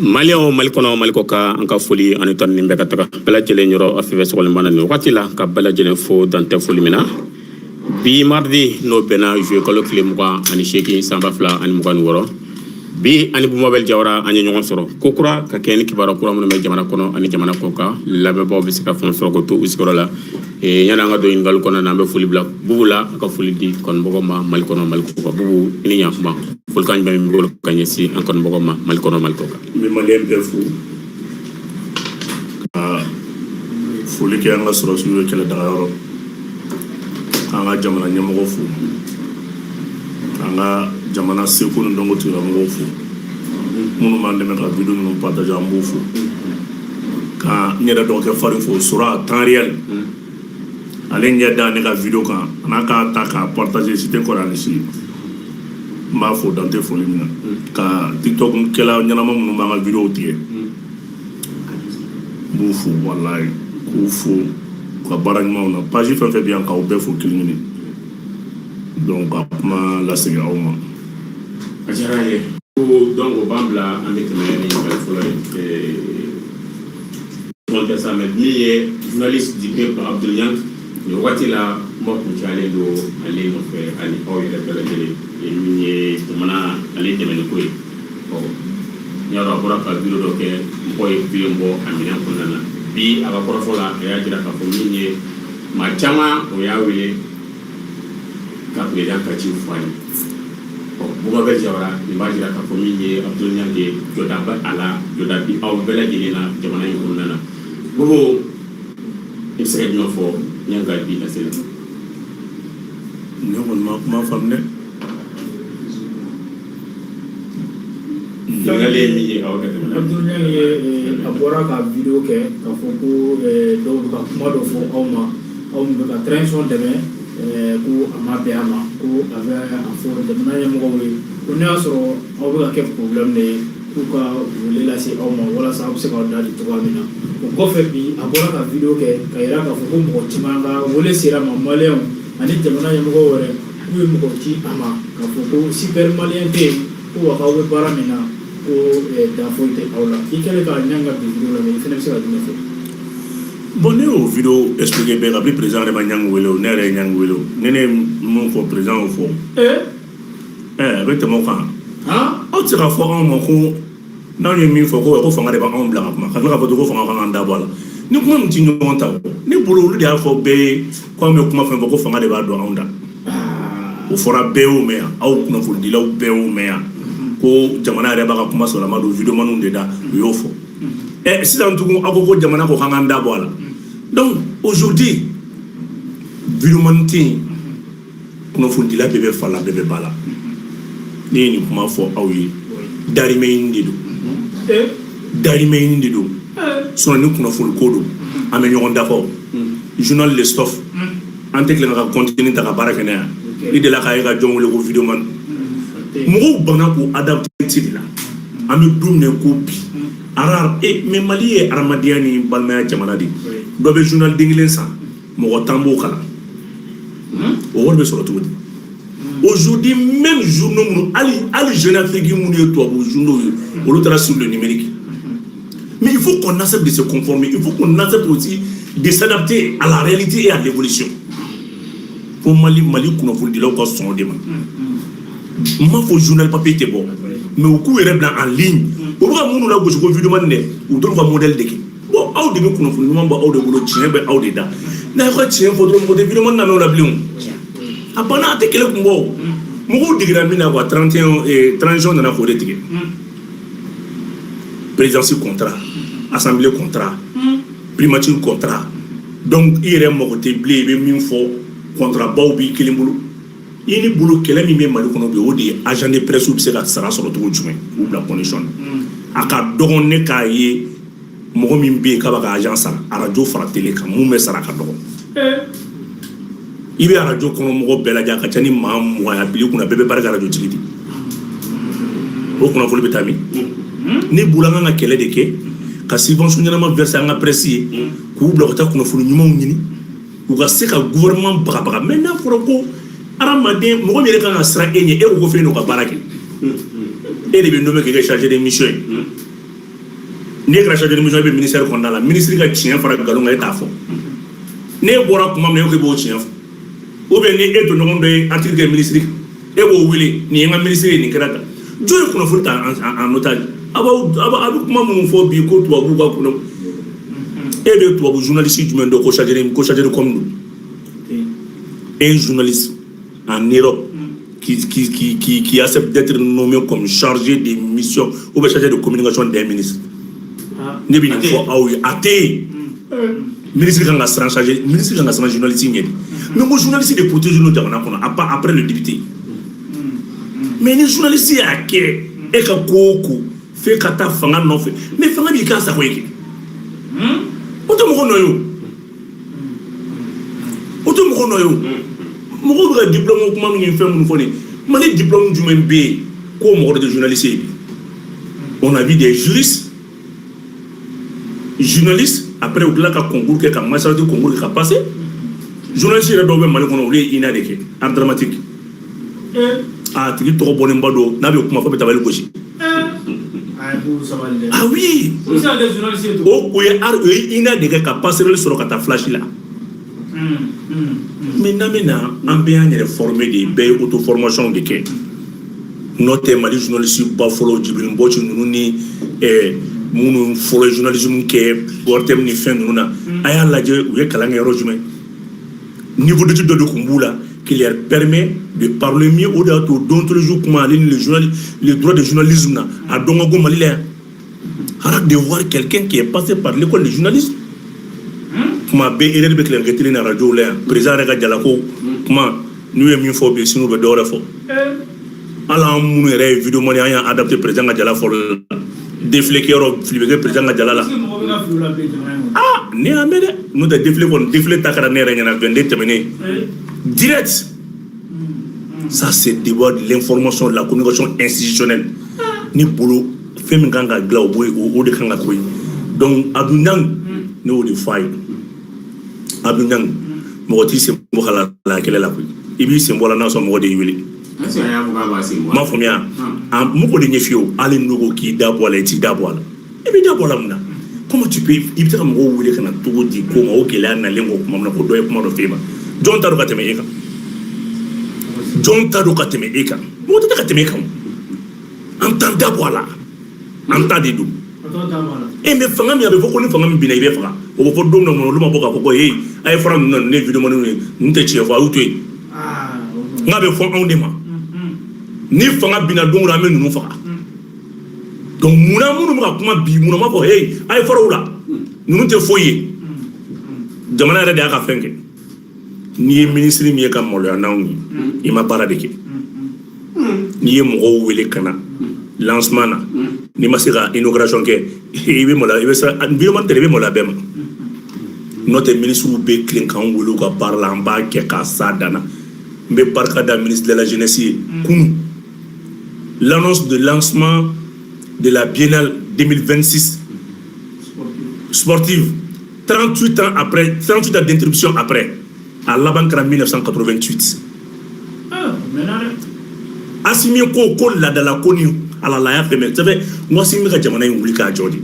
Maliyɛnw, Mali kɔnɔ, Mali kɔ kan, an ka foli ani tanu bɛɛ ka taga bɛɛ lajɛlen yɔrɔ. A fɛn fɛn sɔgɔlen b'an na nin wagati la, ka bɛɛ lajɛlen fo dantɛ foli min na. Bi mardi, n'o bɛnna juillet kalo tile 28, san 2026. Bi ani Bumabel Jawara, an ye ɲɔgɔn sɔrɔ ko kura ka kɛ ni kibaruya kura minnu bɛ jamana kɔnɔ ani jamana kɔ kan. Lamɛnbaaw bɛ se ka fɛn sɔrɔ k'o to u sigiyɔrɔ la. Yanni an ka don ɲininkali kɔnɔ na, an bɛ foli bila Bubu la, a ka foli di kanubagaw ma Mali kɔnɔ, Mali kɔ kan. Bubu, i ni ɲankuma. Folikan jumɛn b'i bolo ka ɲɛsin an kanubagaw ma Mali kɔnɔ, Mali kɔ kan? N bɛ maliyɛn bɛɛ fo, ka foli kɛ an ka sɔrɔdasiw ye kɛlɛ dagayɔrɔ, k'an ka jamana ɲɛmɔgɔ fo, k'an ka jamana seko ni dɔnko tigilamɔgɔw fo, minnu b'an dɛmɛ ka vidéo ninnu partager, an b'u fo, ka n yɛrɛ dɔgɔkɛ farin fo sɔrɔ à temps réel. Ale ɲɛ da ne ka vidéo kan, a n'a k'a ta k'a partager cité kɔrɔ ani si. N b'a fo dante foli min na, ka TikTok kɛla ɲɛnama minnu b'an ka vidéo tigɛ, n b'u fo, walayi, k'u fo u ka baara ɲumanw na. Page fɛn fɛn bɛ yan, k'aw bɛɛ fo kelen kelen. Donc ka kuma lasegin aw ma. A diyara an ye. Donc o b'an bila, an bɛ tɛmɛ ni ɲininkali fɔlɔ ye. Tɛ sa, mais min ye journaliste du peuple Abdoul Niang, nin wagati la kuma kun cayalen don ale nɔfɛ ani aw yɛrɛ bɛɛ lajɛlen, min ye jamana ale dɛmɛni ko ye. Ɔ n y'a dɔn, a bɔra ka vidéo dɔ kɛ, mɔgɔw ye vidéo bɔ a minɛn kɔnɔna na. Bi a ka kɔrɔfɔ la, a y'a jira k'a fɔ min ye maa caman o y'a wele ka président ka ciw fɔ a ye. Ɔ Bubakari Jawara, nin b'a jira k'a fɔ min ye Abdoul Niang ye, jɔda bɛ a la, jɔda bi aw bɛɛ lajɛlen na jamana in kɔnɔna na. Bubu, i bɛ se ka jumɛn fɔ Niang ka bi laseli la? Ne kɔni ma kuma faamu dɛ. Ɲininkali ye min ye, aw ka tɛmɛ. Abdoul Niang ye, a bɔra ka vidéo kɛ k'a fɔ ko dɔw bɛ ka kuma dɔ fɔ aw ma, aw min bɛ ka transition dɛmɛ, ko a ma bɛn a ma, ko a bɛ a fɔ jamana ɲɛmɔgɔw ye ko ne y'a sɔrɔ aw bɛ ka kɛ problème de ye, k'u ka wele lase aw ma walasa aw bɛ se k'aw da di cogoya min na. O kɔfɛ, bi a bɔra ka vidéo kɛ ka yira k'a fɔ ko mɔgɔ caman ka wele sera ma, maliyɛnw ani jamana ɲɛmɔgɔw yɛrɛ, k'u ye mɔgɔ ci a ma k'a fɔ ko super malien tɛ yen, ko wa k'aw bɛ baara min na, ko dan foyi tɛ aw la. I kɛlen ka Niang ka bi vidéo lamɛn, i fana bɛ se ka jumɛn fɔ? Bon, ne y'o vidéo expliqué bɛɛ kabini président yɛrɛ ma Niang wele o, ne yɛrɛ ye Niang wele o. Ne ye mun fɔ, président y'o fɔ. A bɛ tɛmɛ o kan. Aw tɛ se k'a fɔ anw ma ko n'anw ye min fɔ ko fanga de b'anw bila ka kuma, ka tila k'a fɔ ko fanga kan k'an da bɔ a la. Ni kuma min ti ɲɔgɔn ta o, ne bolo, olu de y'a fɔ bɛɛ ye ko an bɛ kuma fɛn fɔ ko fanga de b'a don anw da. O fɔra, bɛɛ y'o mɛn yan, aw kunnafonidilaw bɛɛ y'o mɛn yan, ko jamana yɛrɛ b'a ka kuma sɔrɔ a ma don videomaniw de da, u y'o fɔ. Ɛ sisan tugun, aw ko ko jamana ko k'an k'an da bɔ a la. Donc aujourd'hui, videomani tɛ yen, kunnafonidila bɛɛ bɛ fa la, bɛɛ bɛ ba la. Ne ye nin kuma fɔ aw ye, darimɛ ɲini de don, darimɛ ɲini de don. Sinon ni kunnafoni ko don, an bɛ ɲɔgɔn dafa. O journal Le Stuff, an tɛ tila ka contenu ta ka baara kɛ n'a yan. I delila k'a ye ka jɔn wele ko videoman? Mɔgɔw banna k'u adapté de la. An bɛ don min na ko bi, rare e mais Mali ye hadamadenya ni balimaya jamana de ye. Dɔ bɛ journal den kelen san, mɔgɔ 10 b'o kalan, o wari bɛ sɔrɔ cogo di? Aujourd'hui, même journaux minnu, hali Jeune Afrique minnu ye tubabu journaux ye, olu taara sur le numérique. Mais il faut qu'on accepte de se conformer, il faut qu'on accepte aussi de s'adapter à la réalité et à l'évolution. Fo Mali kunnafonidilaw ka sɔn o de ma. N m'a fɔ journal papier tɛ bɔ, mais u k'u yɛrɛ bila en ligne. U bɛ ka minnu lagosi ko videoman dɛ, u t'olu ka modèle de kɛ. Bon, aw de bɛ kunnafoni ɲuman bɔ aw de bolo, tiɲɛ bɛ aw de da. N'a y'aw ka tiɲɛ fɔ dɔrɔn, mɔgɔ tɛ videoman lamɛn o la bilen. O a banna, a tɛ kɛlɛ kun bɔ. O mɔgɔw degera min na quoi, 31 transition nana k'o de tigɛ: présidence contrat, assemblée contrat, primature contrat. Donc i yɛrɛ mago tɛ bilen, i bɛ min fɔ, contrat baw b'i kelen bolo. I ni bolo, kɛlɛ min bɛ Mali kɔnɔ bi, o de ye agent de presse bɛ se ka sara sɔrɔ cogo jumɛn, k'u bila condition na. A ka dɔgɔn ne k'a ye mɔgɔ min bɛ yen k'a b'a ka agent sara, arajo fara télé kan, mun bɛ sara ka dɔgɔ. I bɛ arajo kɔnɔ mɔgɔ bɛɛ lajɛ, a ka ca ni maa 20 ye, a bil'i kunna bɛɛ bɛ baara kɛ arajo tigi de. O kunnafoni bɛ taa min? Ne bolo, an kan ka kɛlɛ de kɛ ka subvention ɲɛnama verser an ka presse ye, k'u bila ka taa kunnafoni ɲumanw ɲini, u ka se ka gouvernement bagabaga. Mais n'a fɔra ko hadamaden, mɔgɔ min yɛrɛ kan ka siran e ɲɛ, e ko ko fɛn dɔ ka baara kɛ, e de bɛ nommé k'i kɛ chargé de mission ye. N'e kɛra chargé de mission, e bɛ ministère kɔnɔna la, ministre ka tiɲɛ fara nkalon kan, e t'a fɔ. N'e bɔra kuma min na, e ko k'e b'o tiɲɛ fɔ, ou bien ni e tɔɲɔgɔn dɔ ye article kɛ ministre kan, e b'o wele: nin ye n ka ministre ye, nin kɛra tan. Jɔn ye kunnafoni ta en otage? A b'aw a bɛ kuma minnu fɔ bi ko tubabuw ka kunna, e bɛ tubabu journaliste jumɛn dɔn ko chargé de com don? Un journaliste en Europe qui accepte d'être nommé comme chargé de mission ou bien chargé de communication d'un ministre, ne bɛ nin fɔ aw ye, a tɛ yen. Ministre kan ka siran chargé, ministre kan ka siran journaliste ɲɛ de. Mais ko journaliste de protège nos jamana kɔnɔ à part après le député. Mais ni journaliste y'a kɛ e ka ko o ko f'e ka taa fanga nɔfɛ, mais fanga b'i k'a sago ye kɛ, o tɛ mɔgɔ nɔ ye, o tɛ mɔgɔ nɔ ye. O mɔgɔw bɛ ka diplôme kuma min ni fɛn minnu fɔ nin, Mali diplôme jumɛn bɛ yen k'o mɔgɔ dɔ tɛ journaliste ye bi? On a vu des juristes journalistes, après u tila ka concours kɛ, ka magistrature concours kɛ ka passer. Journaliste yɛrɛ dɔw bɛ Mali kɔnɔ, olu ye INA de kɛ, art dramatique. A tigi tɔgɔ bɔlenba don, n'a bɛ kuma fɔ bɛ tabali gosi. Ah oui, o ye art, o ye INA de kɛ ka passerelle sɔrɔ ka taa flash la. Mais n'an bɛ na, an bɛɛ y'an yɛrɛ former de, bɛɛ ye auto formation de kɛ. N'o tɛ, Mali journaliste ba fɔlɔ, Djibril Mbɔci ninnu ni minnu fɔlɔ ye journalisme kɛ ORTM ni fɛn ninnu na, a y'a lajɛ u ye kalan kɛ yɔrɔ jumɛn? Niveau d'étude dɔ de tun b'u la qui leur permet de parler mieux. O de y'a to déontologie kuma ale ni le journal, le droit de journalisme na, a dɔn ka go Mali la yan. Arrête de voir quelqu'un qui est passé par l'école de journalisme. Kuma bɛɛ erreur bɛ tila ka kɛ télé ni radio la yan. Président yɛrɛ ka jalako kuma, n'u ye min fɔ bi, sini u bɛ dɔ wɛrɛ fɔ. Hali an minnu yɛrɛ ye vidéo mani, an y'a adapté président ka jala fɔlɔ la. Défilé kɛyɔrɔ, fili bɛ kɛ président ka jala la. Ah, ne y'a mɛn dɛ. N'o tɛ, défilé kɔni, défilé ta kɛra ne yɛrɛ ɲɛna 22 tɛmɛnen direct. Ça, c'est débat de l'information, de la communication institutionnelle. Ni bolo fɛn min kan ka dilan, o b'o o de kan ka ko ye. Donc Abdou Niang, ne y'o de fɔ a ye. Abdou Niang, mɔgɔ t'i sen bɔ ka la kɛlɛ la koyi. I b'i sen bɔ la n'a sɔrɔ mɔgɔ de y'i wele. Est-ce que a y'a fɔ k'a b'a sen bɔ? M'a faamuya, a mɔgɔ de ɲɛ f'i ye o. Hali n'u ko k'i da bɔ a la, i t'i da bɔ a la. I b'i da bɔ a la mun na? Comment tu peux, i bɛ se ka mɔgɔw wele ka na cogo di ko ma o gɛlɛya nalen kɔ kuma min na ko dɔ ye kuma dɔ f'e ma? Jɔn ta don ka tɛmɛ e kan? Jɔn ta don ka tɛmɛ e kan? Mɔgɔ tɛ ka tɛmɛ e kan o. An t'an da bɔ a la, an ta de don. E mais fanga min, a bɛ fɔ ko ni fanga min binna, i bɛ faga, o bɛ fɔ don min na, olu ma bɔ k'a fɔ ko hey, a ye fara ninnu na, ninnu ye vidéo ye, ninnu tɛ tiɲɛ fɔ, a y'u to yen. N k'a bɛ fɔ anw de ma, ni fanga binna don o don, an bɛ ninnu faga. Donc munna minnu bɛ ka kuma bi, munna ma fɔ hey, a ye fara u la, ninnu tɛ foyi ye? Jamana yɛrɛ de y'a ka fɛn kɛ. N'i ye ministre min ye ka maloya n'anw ye, i ma baara de kɛ. N'i ye mɔgɔw wele ka na lancement na, n'i ma se ka inauguration kɛ, i bɛ maloya, i bɛ siran vidéo tɛlɛ, i bɛ maloya bɛɛ ma. N'o tɛ, ministre bɛ tilen k'an wele u ka baara la, an b'a kɛ k'a s'a dan na. N bɛ barika da ministre de la Jeunesse ye. Kunun, l'annonce de lancement de la biennale 2026 sportive, 38 ans après, 38 ans d'interruption après, a laban kɛra 1988. Asimi ko ladala ko ni alalaya fɛn bɛɛ, ça fait n ko Asimi bɛ ka jamana in wuli k'a jɔ de.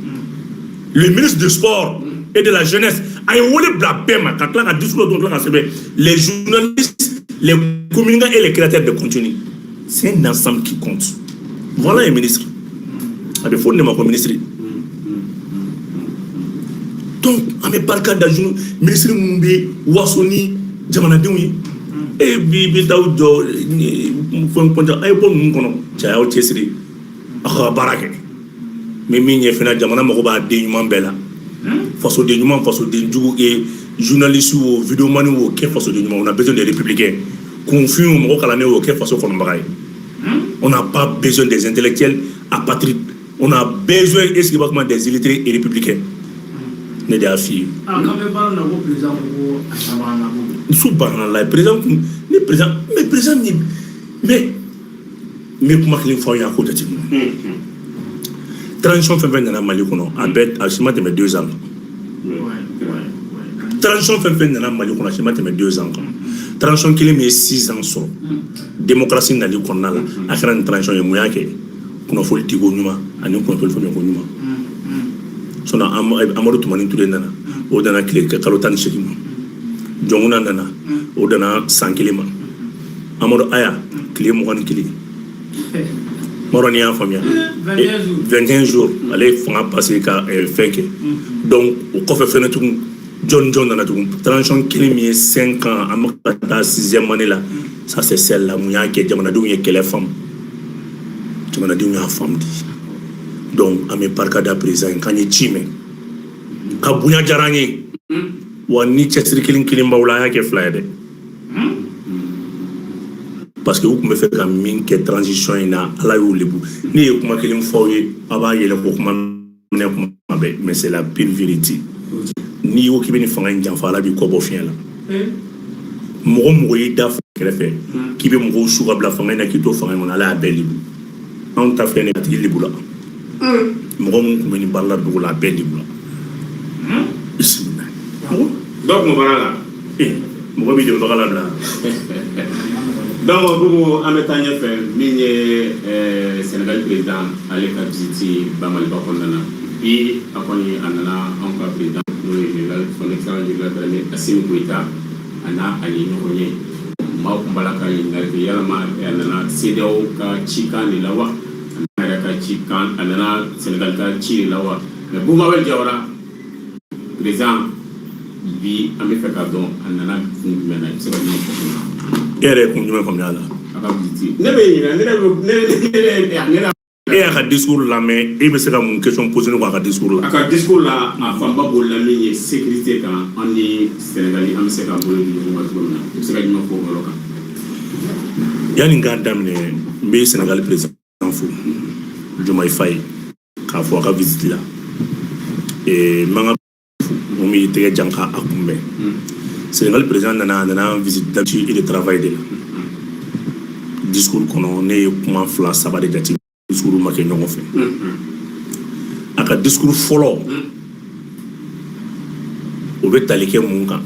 Le ministre du Sport et de la Jeunesse a ye wele bila bɛɛ ma, ka tila ka discours dɔ, tila ka sɛbɛn: les journalistes, les communicants et les créateurs de contenu, c'est un ensemble qui compte. Voilà un ministre, a bɛ fɔ ne ma ko ministre. Donc an bɛ barika da ministre minnu bɛ waso ni jamanadenw ye. E bi bɛ taa jɔ fɛn kɔnta, a ye bɔ ninnu kɔnɔ. Cɛ, y'aw cɛsiri, aw ka baara kɛ. N bɛ min ɲɛ fana, jamana mago b'a den ɲuman bɛɛ la, fasoden ɲuman, fasoden jugu e journaliste o, vidéoman o, kɛ fasoden ɲuman. On a besoin des républicains. Kunfin o, mɔgɔ kalannen o, kɛ faso kɔnɔbaga ye. On n'a pas besoin des intellectuels apatrides, on a besoin, est-ce que b'a des illettrés et républicains. Ne de y'a f'i ye. Ah, k'an bɛ baara la ko président ko a laban na ko. Subhanallah, président kun ni président, mais président ni, mais n bɛ kuma kelen fɔ aw ye, a k'o jateminɛ. Transition fɛn fɛn nana Mali kɔnɔ, a bɛɛ a si ma tɛmɛ 2 ans kan. Transition fɛn fɛn nana Mali kɔnɔ, a si ma tɛmɛ 2 ans kan. Transition kelen min ye 6 ans sɔrɔ démocratie nali kɔnɔna la, a kɛra nin transition ye. Mun y'a kɛ? Kunnafoni diko ɲuman ani kunnafoni faamuyako ɲuman. Sinon Amadu Tumani Ture nana, o danna tile kalo 18 ma. Jɔnkuna nana, o danna san 1 ma. Amadu Aya, tile 21. Mɔrɔ, n'i y'a faamuya, 21 jours ale ye fanga passé ka fɛn kɛ. Donc o kɔfɛ fɛnɛ tugun, jɔn jɔn nana tugun? Transition kelen min ye 5 ans, an bɛ ka taa sixième année la, ça c'est celle-là. Mun y'a kɛ? Jamanadenw ye kɛlɛ faamu, jamanadenw y'a faamu di. Donc an bɛ barika da président ye k'an ye ci mɛn ka bonya diyara an ye. Wa ni cɛsiri kelen kelen b'aw la, a y'a kɛ fila ye dɛ, parce que u tun bɛ fɛ ka min kɛ transition in na, Ala y'u lebu. Ne ye kuma kelen fɔ aw ye, aw b'a yɛlɛ ko kuma minɛ kuma bɛɛ, mais c'est la pire vérité. N'i ko k'i bɛ nin fanga in janfa, Ala b'i kɔ bɔ fiɲɛ la. Mɔgɔ mɔgɔ y'i da kɛrɛfɛ k'i bɛ mɔgɔw su ka bila fanga in na, k'i to fanga in kɔnɔ, Ala y'a bɛɛ lebu. Anw ta filɛ nin ye, a tigi lebu la. Mɔgɔ min tun bɛ nin baara la dugu la, a bɛɛ lebu la. Bisimila. Dɔw kun baara la. Mɔgɔ b'i dɛmɛbaga labila. Donc Bubu, an bɛ taa ɲɛfɛ. Min ye Sénégal président ale ka visite Bamaliba kɔnɔna na bi, a kɔni a nana anw ka président, n'o ye général, son excellence général d'armée Assimi Goïta, a n'a a ye ɲɔgɔn ye. Maaw tun b'a la ka ɲininkali kɛ, yalama a nana CEDEAO ka cikan de la wa, a nana yɛrɛ ka cikan, a nana Sénégal ka ci de la wa? Mais Bubu Mabel Jawara, président bi, an bɛ fɛ k'a dɔn a nana kun jumɛn na. I bɛ se ka jumɛn fɔ? E yɛrɛ ye kun jumɛn faamuya a la? A ka visite, ne bɛ ɲininka, ne bɛ ne ne ne E y'a ka discours lamɛn, e bɛ se ka mun question poser ne ko a ka discours la? A ka discours la, a fanba bolila min ye sécurité kan, an ni Sénégal an bɛ se ka bolo di ɲɔgɔn ma cogo min na. I bɛ se ka jumɛn fɔ o yɔrɔ kan? Yanni n k'a daminɛ, n bɛ Sénégal président fo, Diomaye Faye, k'a fɔ a ka visite la. N b'an ka fo mun b'i tɛgɛ jan k'a kunbɛn. Sénégal président nana, a nana visite d'amitié et de travail de la. Discours kɔnɔ, ne ye kuma fila saba de jate. Discours ma kɛ ɲɔgɔn fɛ. A ka discours fɔlɔ, o bɛ tali kɛ mun kan?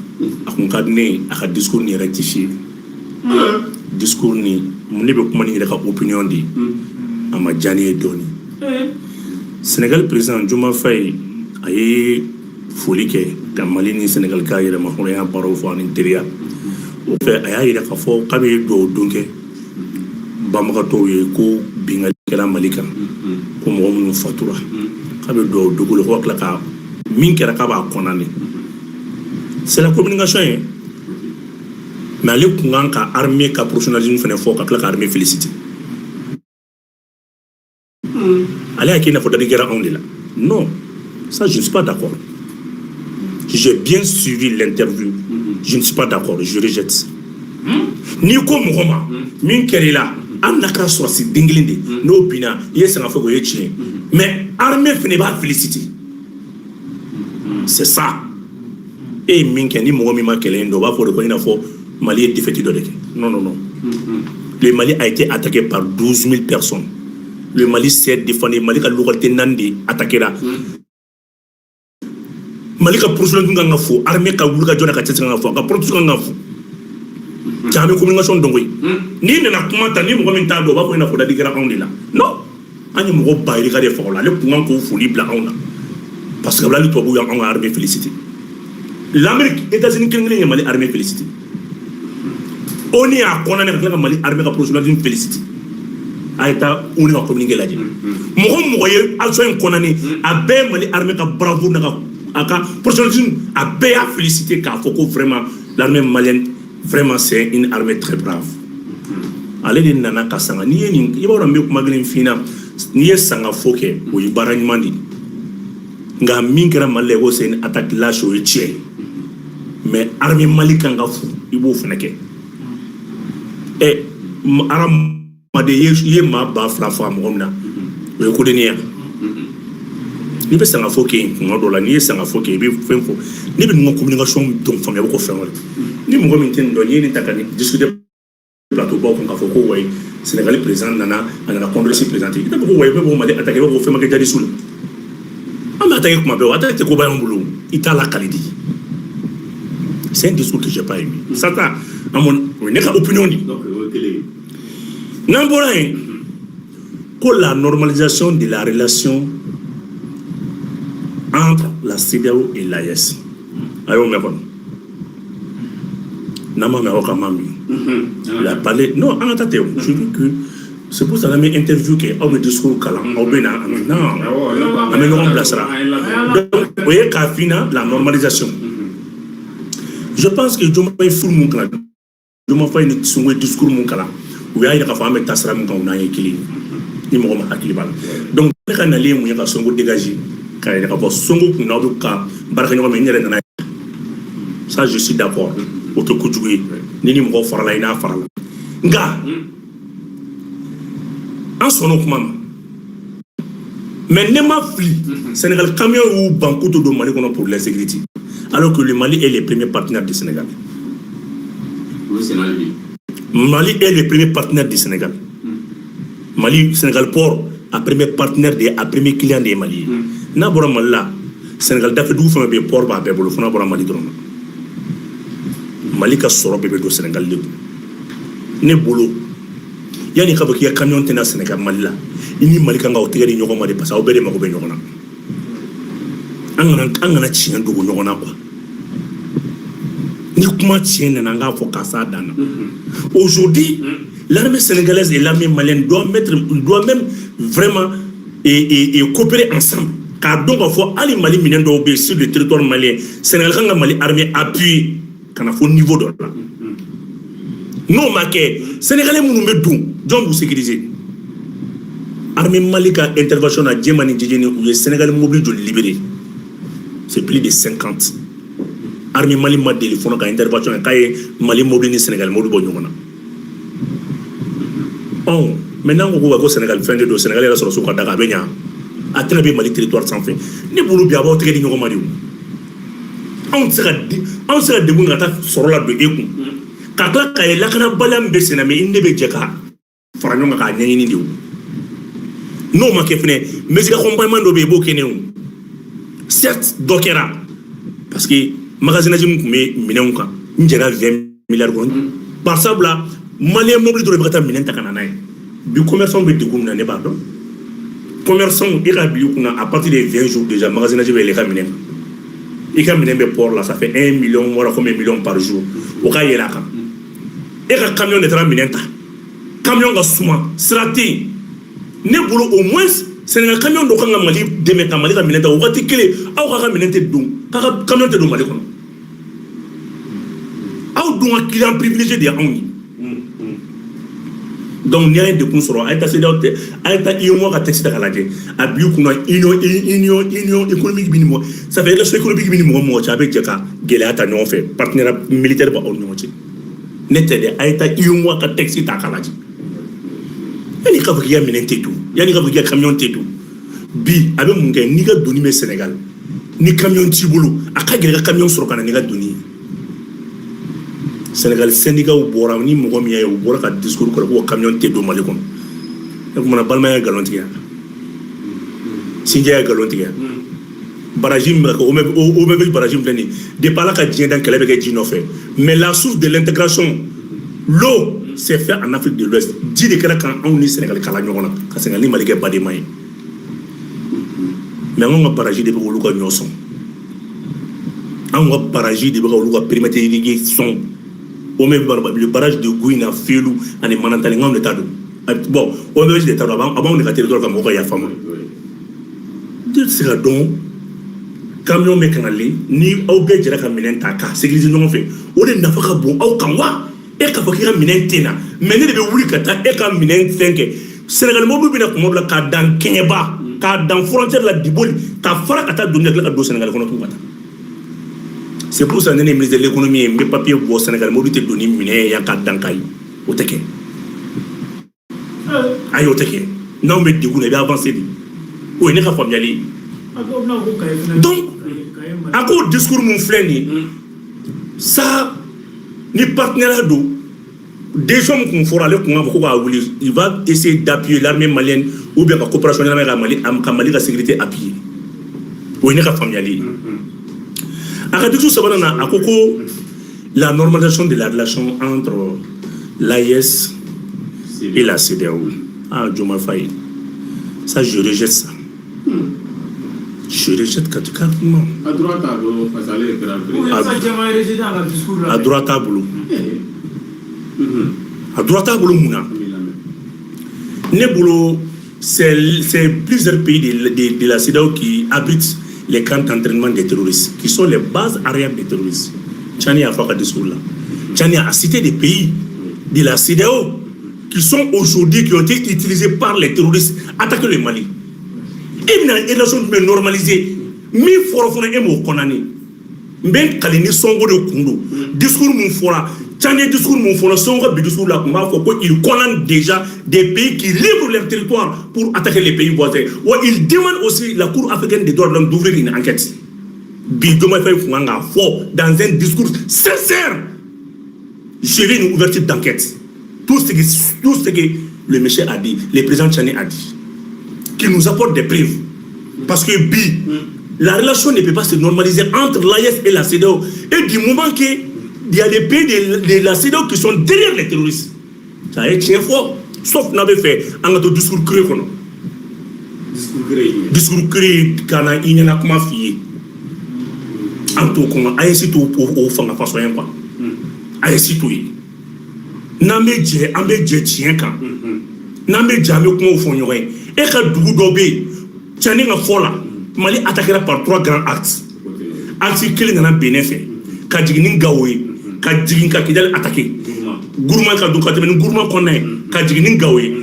A kun ka di ne ye a ka discours nin rectifier. Discours nin, ne bɛ kuma ni yɛrɛ ka opinion de ye, a ma diya ne ye dɔɔni. Sénégal président Diomaye Faye, a ye foli kɛ ka Mali ni Sénégal ka yɛrɛmahɔrɔnya baaraw fɔ ani teriya. O fɛ, a y'a yira k'a fɔ k'a bɛ dugawu don kɛ banbagatɔw ye, ko binkanni kɛra Mali kan, ko mɔgɔ minnu fatura, k'a bɛ dugawu dogo la, ko ka tila ka min kɛra k'a b'a condamner. C'est la communication ye, mais ale kun kan ka armée ka professionnalisme fana fɔ, ka tila ka armée féliciter. Ale y'a kɛ i n'a fɔ dadi kɛra anw de la. Non, ça, je ne suis pas d'accord. J'ai bien suivi l'interview, je ne suis pas d'accord, je rejette. N'i ko mɔgɔ ma min kɛra i la, hali n'a kɛra sɔrɔsi den kelen de n'o binna, i ye sanga fɔ k'o ye tiɲɛ, mais armée fana, i b'a féliciter, c'est ça. E ye min kɛ, ni mɔgɔ min ma kɛlɛ in dɔn, o b'a fɔ de ko i n'a fɔ Mali ye défaite dɔ de kɛ. Non, non, non, le Mali a été attaqué par 12 000 personnes, le Mali s'est défendu. Mali ka localité naani de attaqué ra. Mali ka professionnel kan ka fo, armée ka wuli ka jɔ n'a ka cɛsiri kan ka fo, a ka protection kan ka fo. Cɛ, an bɛ communication dɔn koyi. N'i nana kuma ta, ni mɔgɔ min t'a dɔn, o b'a fɔ i n'a fɔ dadi kɛra anw de la. Non, an ye mɔgɔ ba yirika de faga o la. Ale kun kan k'o foli bila anw na, parce que hali tubabuw y'anw ka armée félicité. L'Amérique, États-Unis kelen kelen ye Mali armée félicité. ONU y'a condamné ka tila ka Mali armée ka professionnalisme félicité. A ye taa ONU ka communiqué lajɛ. Mɔgɔ o mɔgɔ ye action in condamné, a bɛɛ ye Mali armée ka bravoure n'a ka a ka professionnalisme, a bɛɛ y'a félicité k'a fɔ ko vraiment, l'armée malienne, vraiment, c'est une armée très brave. Ale de nana ka sanga. N'i ye nin, i b'a dɔn, n bɛ kuma kelen f'i ɲɛna: n'i ye sangafo kɛ, o ye baara ɲuman de ye. Nka min kɛra Mali la, ko c'est une attaque lâche, o ye tiɲɛ ye, mais armée Mali kan ka fo, i b'o fana kɛ. Ɛ, hadamaden, i ye maa 2000 faga mɔgɔ min na, o ye kodenni ye. N'i bɛ sangafo kɛ yen, kuma dɔ la, n'i ye sangafo kɛ, i bɛ fɛn fɔ. Ne bɛ ninnu ka communication dɔn faamuya, bɛ ko fɛn wɛrɛ. Ni mɔgɔ min tɛ nin dɔn, n'i ye nin ta ka nin discuter plateau baw kun, k'a fɔ ko wayi, Sénégal président nana, a nana condoléance présenter, i t'a fɔ ko wayi, bɛɛ b'o Mali attaqué, i b'a fɔ ko fɛn ma kɛ jadisiw la. An bɛ attaqué kuma bɛɛ, o attaque tɛ koba y'anw bolo. I t'a lakali di. C'est un discours que j'ai pas aimé ça. Ta à mon, o ye ne ka opinion de ye. Donc o ye kelen ye. N'an bɔra yen, ko la normalisation de la relation entre la CEDEAO et l'AES. A y'o mɛn kɔnɔ, n'an ma mɛn, aw ka ma min. Il a parlé, non, an ka taa ten. Je dis que c'est pour ça n'an bɛ interview kɛ, aw bɛ discours kalan, aw bɛ na, non, an bɛ ɲɔgɔn bilasira. Donc o ye k'a f'i ɲɛna, la normalisation, je pense que Diomaye furu mun kalan, Diomaye Faye ni Sonko ye discours mun kalan, u y'a yira k'a fɔ an bɛ taa sira min kan, u n'an ye kelen ye, ni mɔgɔ ma hakili b'a la. Donc ne ka nali ye mun ye? Ka Sonko dégager, k'a yira k'a fɔ Sonko kun n'aw bɛ ka baara kɛ ɲɔgɔn fɛ. N yɛrɛ nana, ça je suis d'accord, o tɛ kojugu ye. Ni mɔgɔ farala, i n'a farala, nka an sɔnna o kuma ma. Mais ne ma fili, Sénégal camion y'u ban k'u tɛ don Mali kɔnɔ pour l'insécurité, alors que le Mali est le premier partenaire du Sénégal. Mali est le premier partenaire du Sénégal. Mali, Sénégal port a premier partenaire de, a premier client de ye Mali ye. N'a bɔra Mali la, Sénégal dafɛ dugu fɛn fɛn bɛ yen, port b'a bɛɛ bolo, fo n'a bɔra Mali dɔrɔn na. Mali ka sɔrɔ bɛɛ bɛ don Sénégal de kun. Ne bolo, yanni k'a fɔ k'i ka camion tɛna Sénégal Mali la, i ni Mali kan ka o tɛgɛ di ɲɔgɔn ma de, parce que aw bɛɛ de mago bɛ ɲɔgɔn na. An kana tiɲɛ dogo ɲɔgɔn na quoi. Ni kuma tiɲɛ nana, an k'a fɔ k'a s'a dan na. Aujourd'hui, l'armée sénégalaise et l'armée malienne doit même vraiment et coopérer ensemble, k'a dɔn k'a fɔ hali Mali minɛn dɔw bɛ yen sur le territoire malien, Sénégal kan ka Mali armée appuyer ka na fo niveau dɔ la. N'o ma kɛ, Sénégalais minnu bɛ don, jɔn b'u sécuriser? Armée Mali ka intervention na Jɛma ni Jɛjɛni, u ye Sénégal mobili joli libéré? C'est plus de 50. Armée Mali ma deli fɔlɔ ka intervention kɛ k'a ye Mali mobili ni Sénégal mobili bɔ ɲɔgɔn na. Ɔ mais n'an ko Sénégal fɛn de don, Sénégal yɛrɛ sɔrɔ so ka daga, a bɛ ɲa, a tɛna bɛ Mali territoire sanfɛ. Ne bolo bi, a b'aw tɛgɛ di ɲɔgɔn ma de. O anw tɛ se ka degun ka taa sɔrɔ la don e kun, ka tila k'a ye lakanabaliya min bɛ sen na, mais i ne bɛ jɛ ka fara ɲɔgɔn kan k'a ɲɛɲini de. O n'o ma kɛ fɛnɛ, mesure accompagnement dɔ bɛ yen, i b'o kɛ ne. O certes, dɔ kɛra, parce que magasinage min tun bɛ minɛnw kan, n jɛra 20 milliards kɔnɔ. Par sabula malien mobili dɔrɔn bɛ ka taa minɛn ta ka na n'a ye. Bi commerçant bɛ degun min na, ne b'a dɔn. Commerçant, e ka bila i kunna, à partir de 20 jours déjà, magasinage bɛ yɛlɛ i ka minɛn kan. I ka minɛn bɛ port la, ça fait 1 million wala combien million par jour, o ka yɛlɛ a kan. E ka camion de taara minɛn ta, camion ka suma, sira tɛ yen. Ne bolo, au moins Sénégal camion dɔ kan ka Mali dɛmɛ ka Mali ka minɛn ta. O waati kelen, aw ka minɛn tɛ don, k'a ka camion tɛ don Mali kɔnɔ. Aw dun ka client privilégié de ye anw ye. Donc n'i y'a ye degun sɔrɔ, a ye taa CEDEAO tɛ, a ye taa UEMOA ka texte ta k'a lajɛ. A b'i kunna, union économique b'i ni mɔgɔ, ça fait relation économique b'i ni mɔgɔ mɔgɔ cɛ, a bɛ jɛ ka gɛlɛya ta ɲɔgɔn fɛ, partenariat militaire b'aw ni ɲɔgɔn cɛ. Ne tɛ dɛ, a ye taa UEMOA ka texte ta k'a lajɛ. Yanni k'a fɔ k'i ka minɛn tɛ don, yanni k'a fɔ k'i ka camion tɛ don, bi a bɛ mun kɛ? N'i ka doni bɛ Sénégal, ni camion t'i bolo, a ka gɛlɛn ka camion sɔrɔ ka na n'i ka doni ye. Sénégal syndicat bɔra ni mɔgɔ min y'a ye, u bɔra ka discours kɔrɔ ko camion tɛ don Mali kɔnɔ. E kumana, balimaya ye nkalon tigɛ, sinjɛ ye nkalon tigɛ. Barrage min bɛ ka kɛ, o bɛ barrage min filɛ nin ye, depuis Ala ka diɲɛ dan, kɛlɛ bɛ kɛ ji nɔfɛ. Mais la source de l'intégration, l'eau, c'est fait en Afrique de l'Ouest. Ji de kɛra kan anw ni Sénégal kala ɲɔgɔn na, ka Sénégal ni Mali kɛ badenma ye. Mais anw ka barrage de bɛ k'olu ka ɲɔ sɔn, anw ka barrage de bɛ ka olu ka périmètre irrigué sɔn. O mɛ, le barrage de Gouina, Félou ani Manantali, anw de ta don. Bon, o bɛ de ta don, a b'anw de ka territoire kan, mɔgɔw ka yafa ma. Ne tɛ se ka dɔn, camion bɛ kangale ni aw bɛɛ jɛra ka minɛn ta k'a sécuriser ɲɔgɔn fɛ, o de nafa ka bon aw kan. Wa e k'a fɔ k'i ka minɛn tɛ na, mais ne de bɛ wuli ka taa e ka minɛn fɛn kɛ. Sénégal mobili bɛna kuma dɔ la k'a dan Kɛɲɛba, k'a dan frontière la Diboli, ka fara ka taa doni ka tila ka don Sénégal kɔnɔ tugun ka taa. C'est pour ça ne ni ministre de l'économie ye, n bɛ papier bɔ, Sénégal mobili tɛ don ni minɛn ye yan k'a dan Kayi. O tɛ kɛ, ayi, o tɛ kɛ. N'anw bɛ degun na, i bɛ avancer de. O ye ne ka faamuyali ye. Donc a ko discours mun filɛ nin ye, ça ni partenariat don, décision min kun fɔra, ale kun k'a fɔ ko k'a wuli, il va essayer d'appuyer l'armée malienne ou bien ka coopération ɲɛnama ka Mali ka sécurité appuyer. O ye ne ka faamuyali ye. A ka discours sabanan na, a ko ko la normalisation de la relation entre l'AES et la CEDEAO. Ah, Diomaye Faye, ça je rejette ça. Je rejette catégoriquement. A droit t'a bolo parce que ale de kɛra président. A droit t'a bolo. A droit t'a bolo mun na? Ne bolo, c'est plusieurs pays de la CEDEAO qui abritent les camps d'entraînement des terroristes, qui sont les bases arrière des terroristes. Tchani a fait un discours là. Tchani a cité des pays de la CEDEAO qui sont aujourd'hui, qui ont été utilisés par les terroristes attaquer le Mali. E bɛna relation jumɛn normaliser min fɔra fana e m'o condamné? N bɛ n kali ni Sonko de kun don. Discours mun fɔra, Tchani ye discours mun fɔra, Sonko ka bi discours la, tun b'a fɔ ko il condamne déjà des pays qui livrent leur territoire pour attaquer les pays voisins. Wa il demande aussi la Cour africaine des droits de l'homme d'ouvrir une enquête. Bi Diomaye Faye kun kan k'a fɔ dans un discours sincère: je veux une ouverture d'enquête. Tout ce que le monsieur a dit, le président Tchani a dit, qu'il nous apporte des preuves. Parce que bi, la relation ne peut pas se normaliser entre l'AES et la CEDEAO. Et du moment qu'il y a des pays de la CEDEAO qui sont derrière les terroristes, ça est tiens fort. Sauf n'a fait un discours creux. Discours creux. Discours creux, kana i ɲɛna kuma f'i ye. An t'o kɔnɔ, AES t'o o fanga façon ye quoi. AES t'o ye. N'an bɛ jɛ, an bɛ jɛ tiɲɛ kan. N'an bɛ jɛ, an bɛ kumaw fɔ ɲɔgɔn ye. E ka dugu dɔ bɛ yen, Tchani ka fɔ la, Mali attaquera par trois grands axes. Axe kelen nana Benin fɛ, ka jigin ni Gawo ye, ka jigin ka Kidali attaquer. Gourma ka don ka tɛmɛ ni Gourma kɔnɔna ye, ka jigin ni Gawo ye.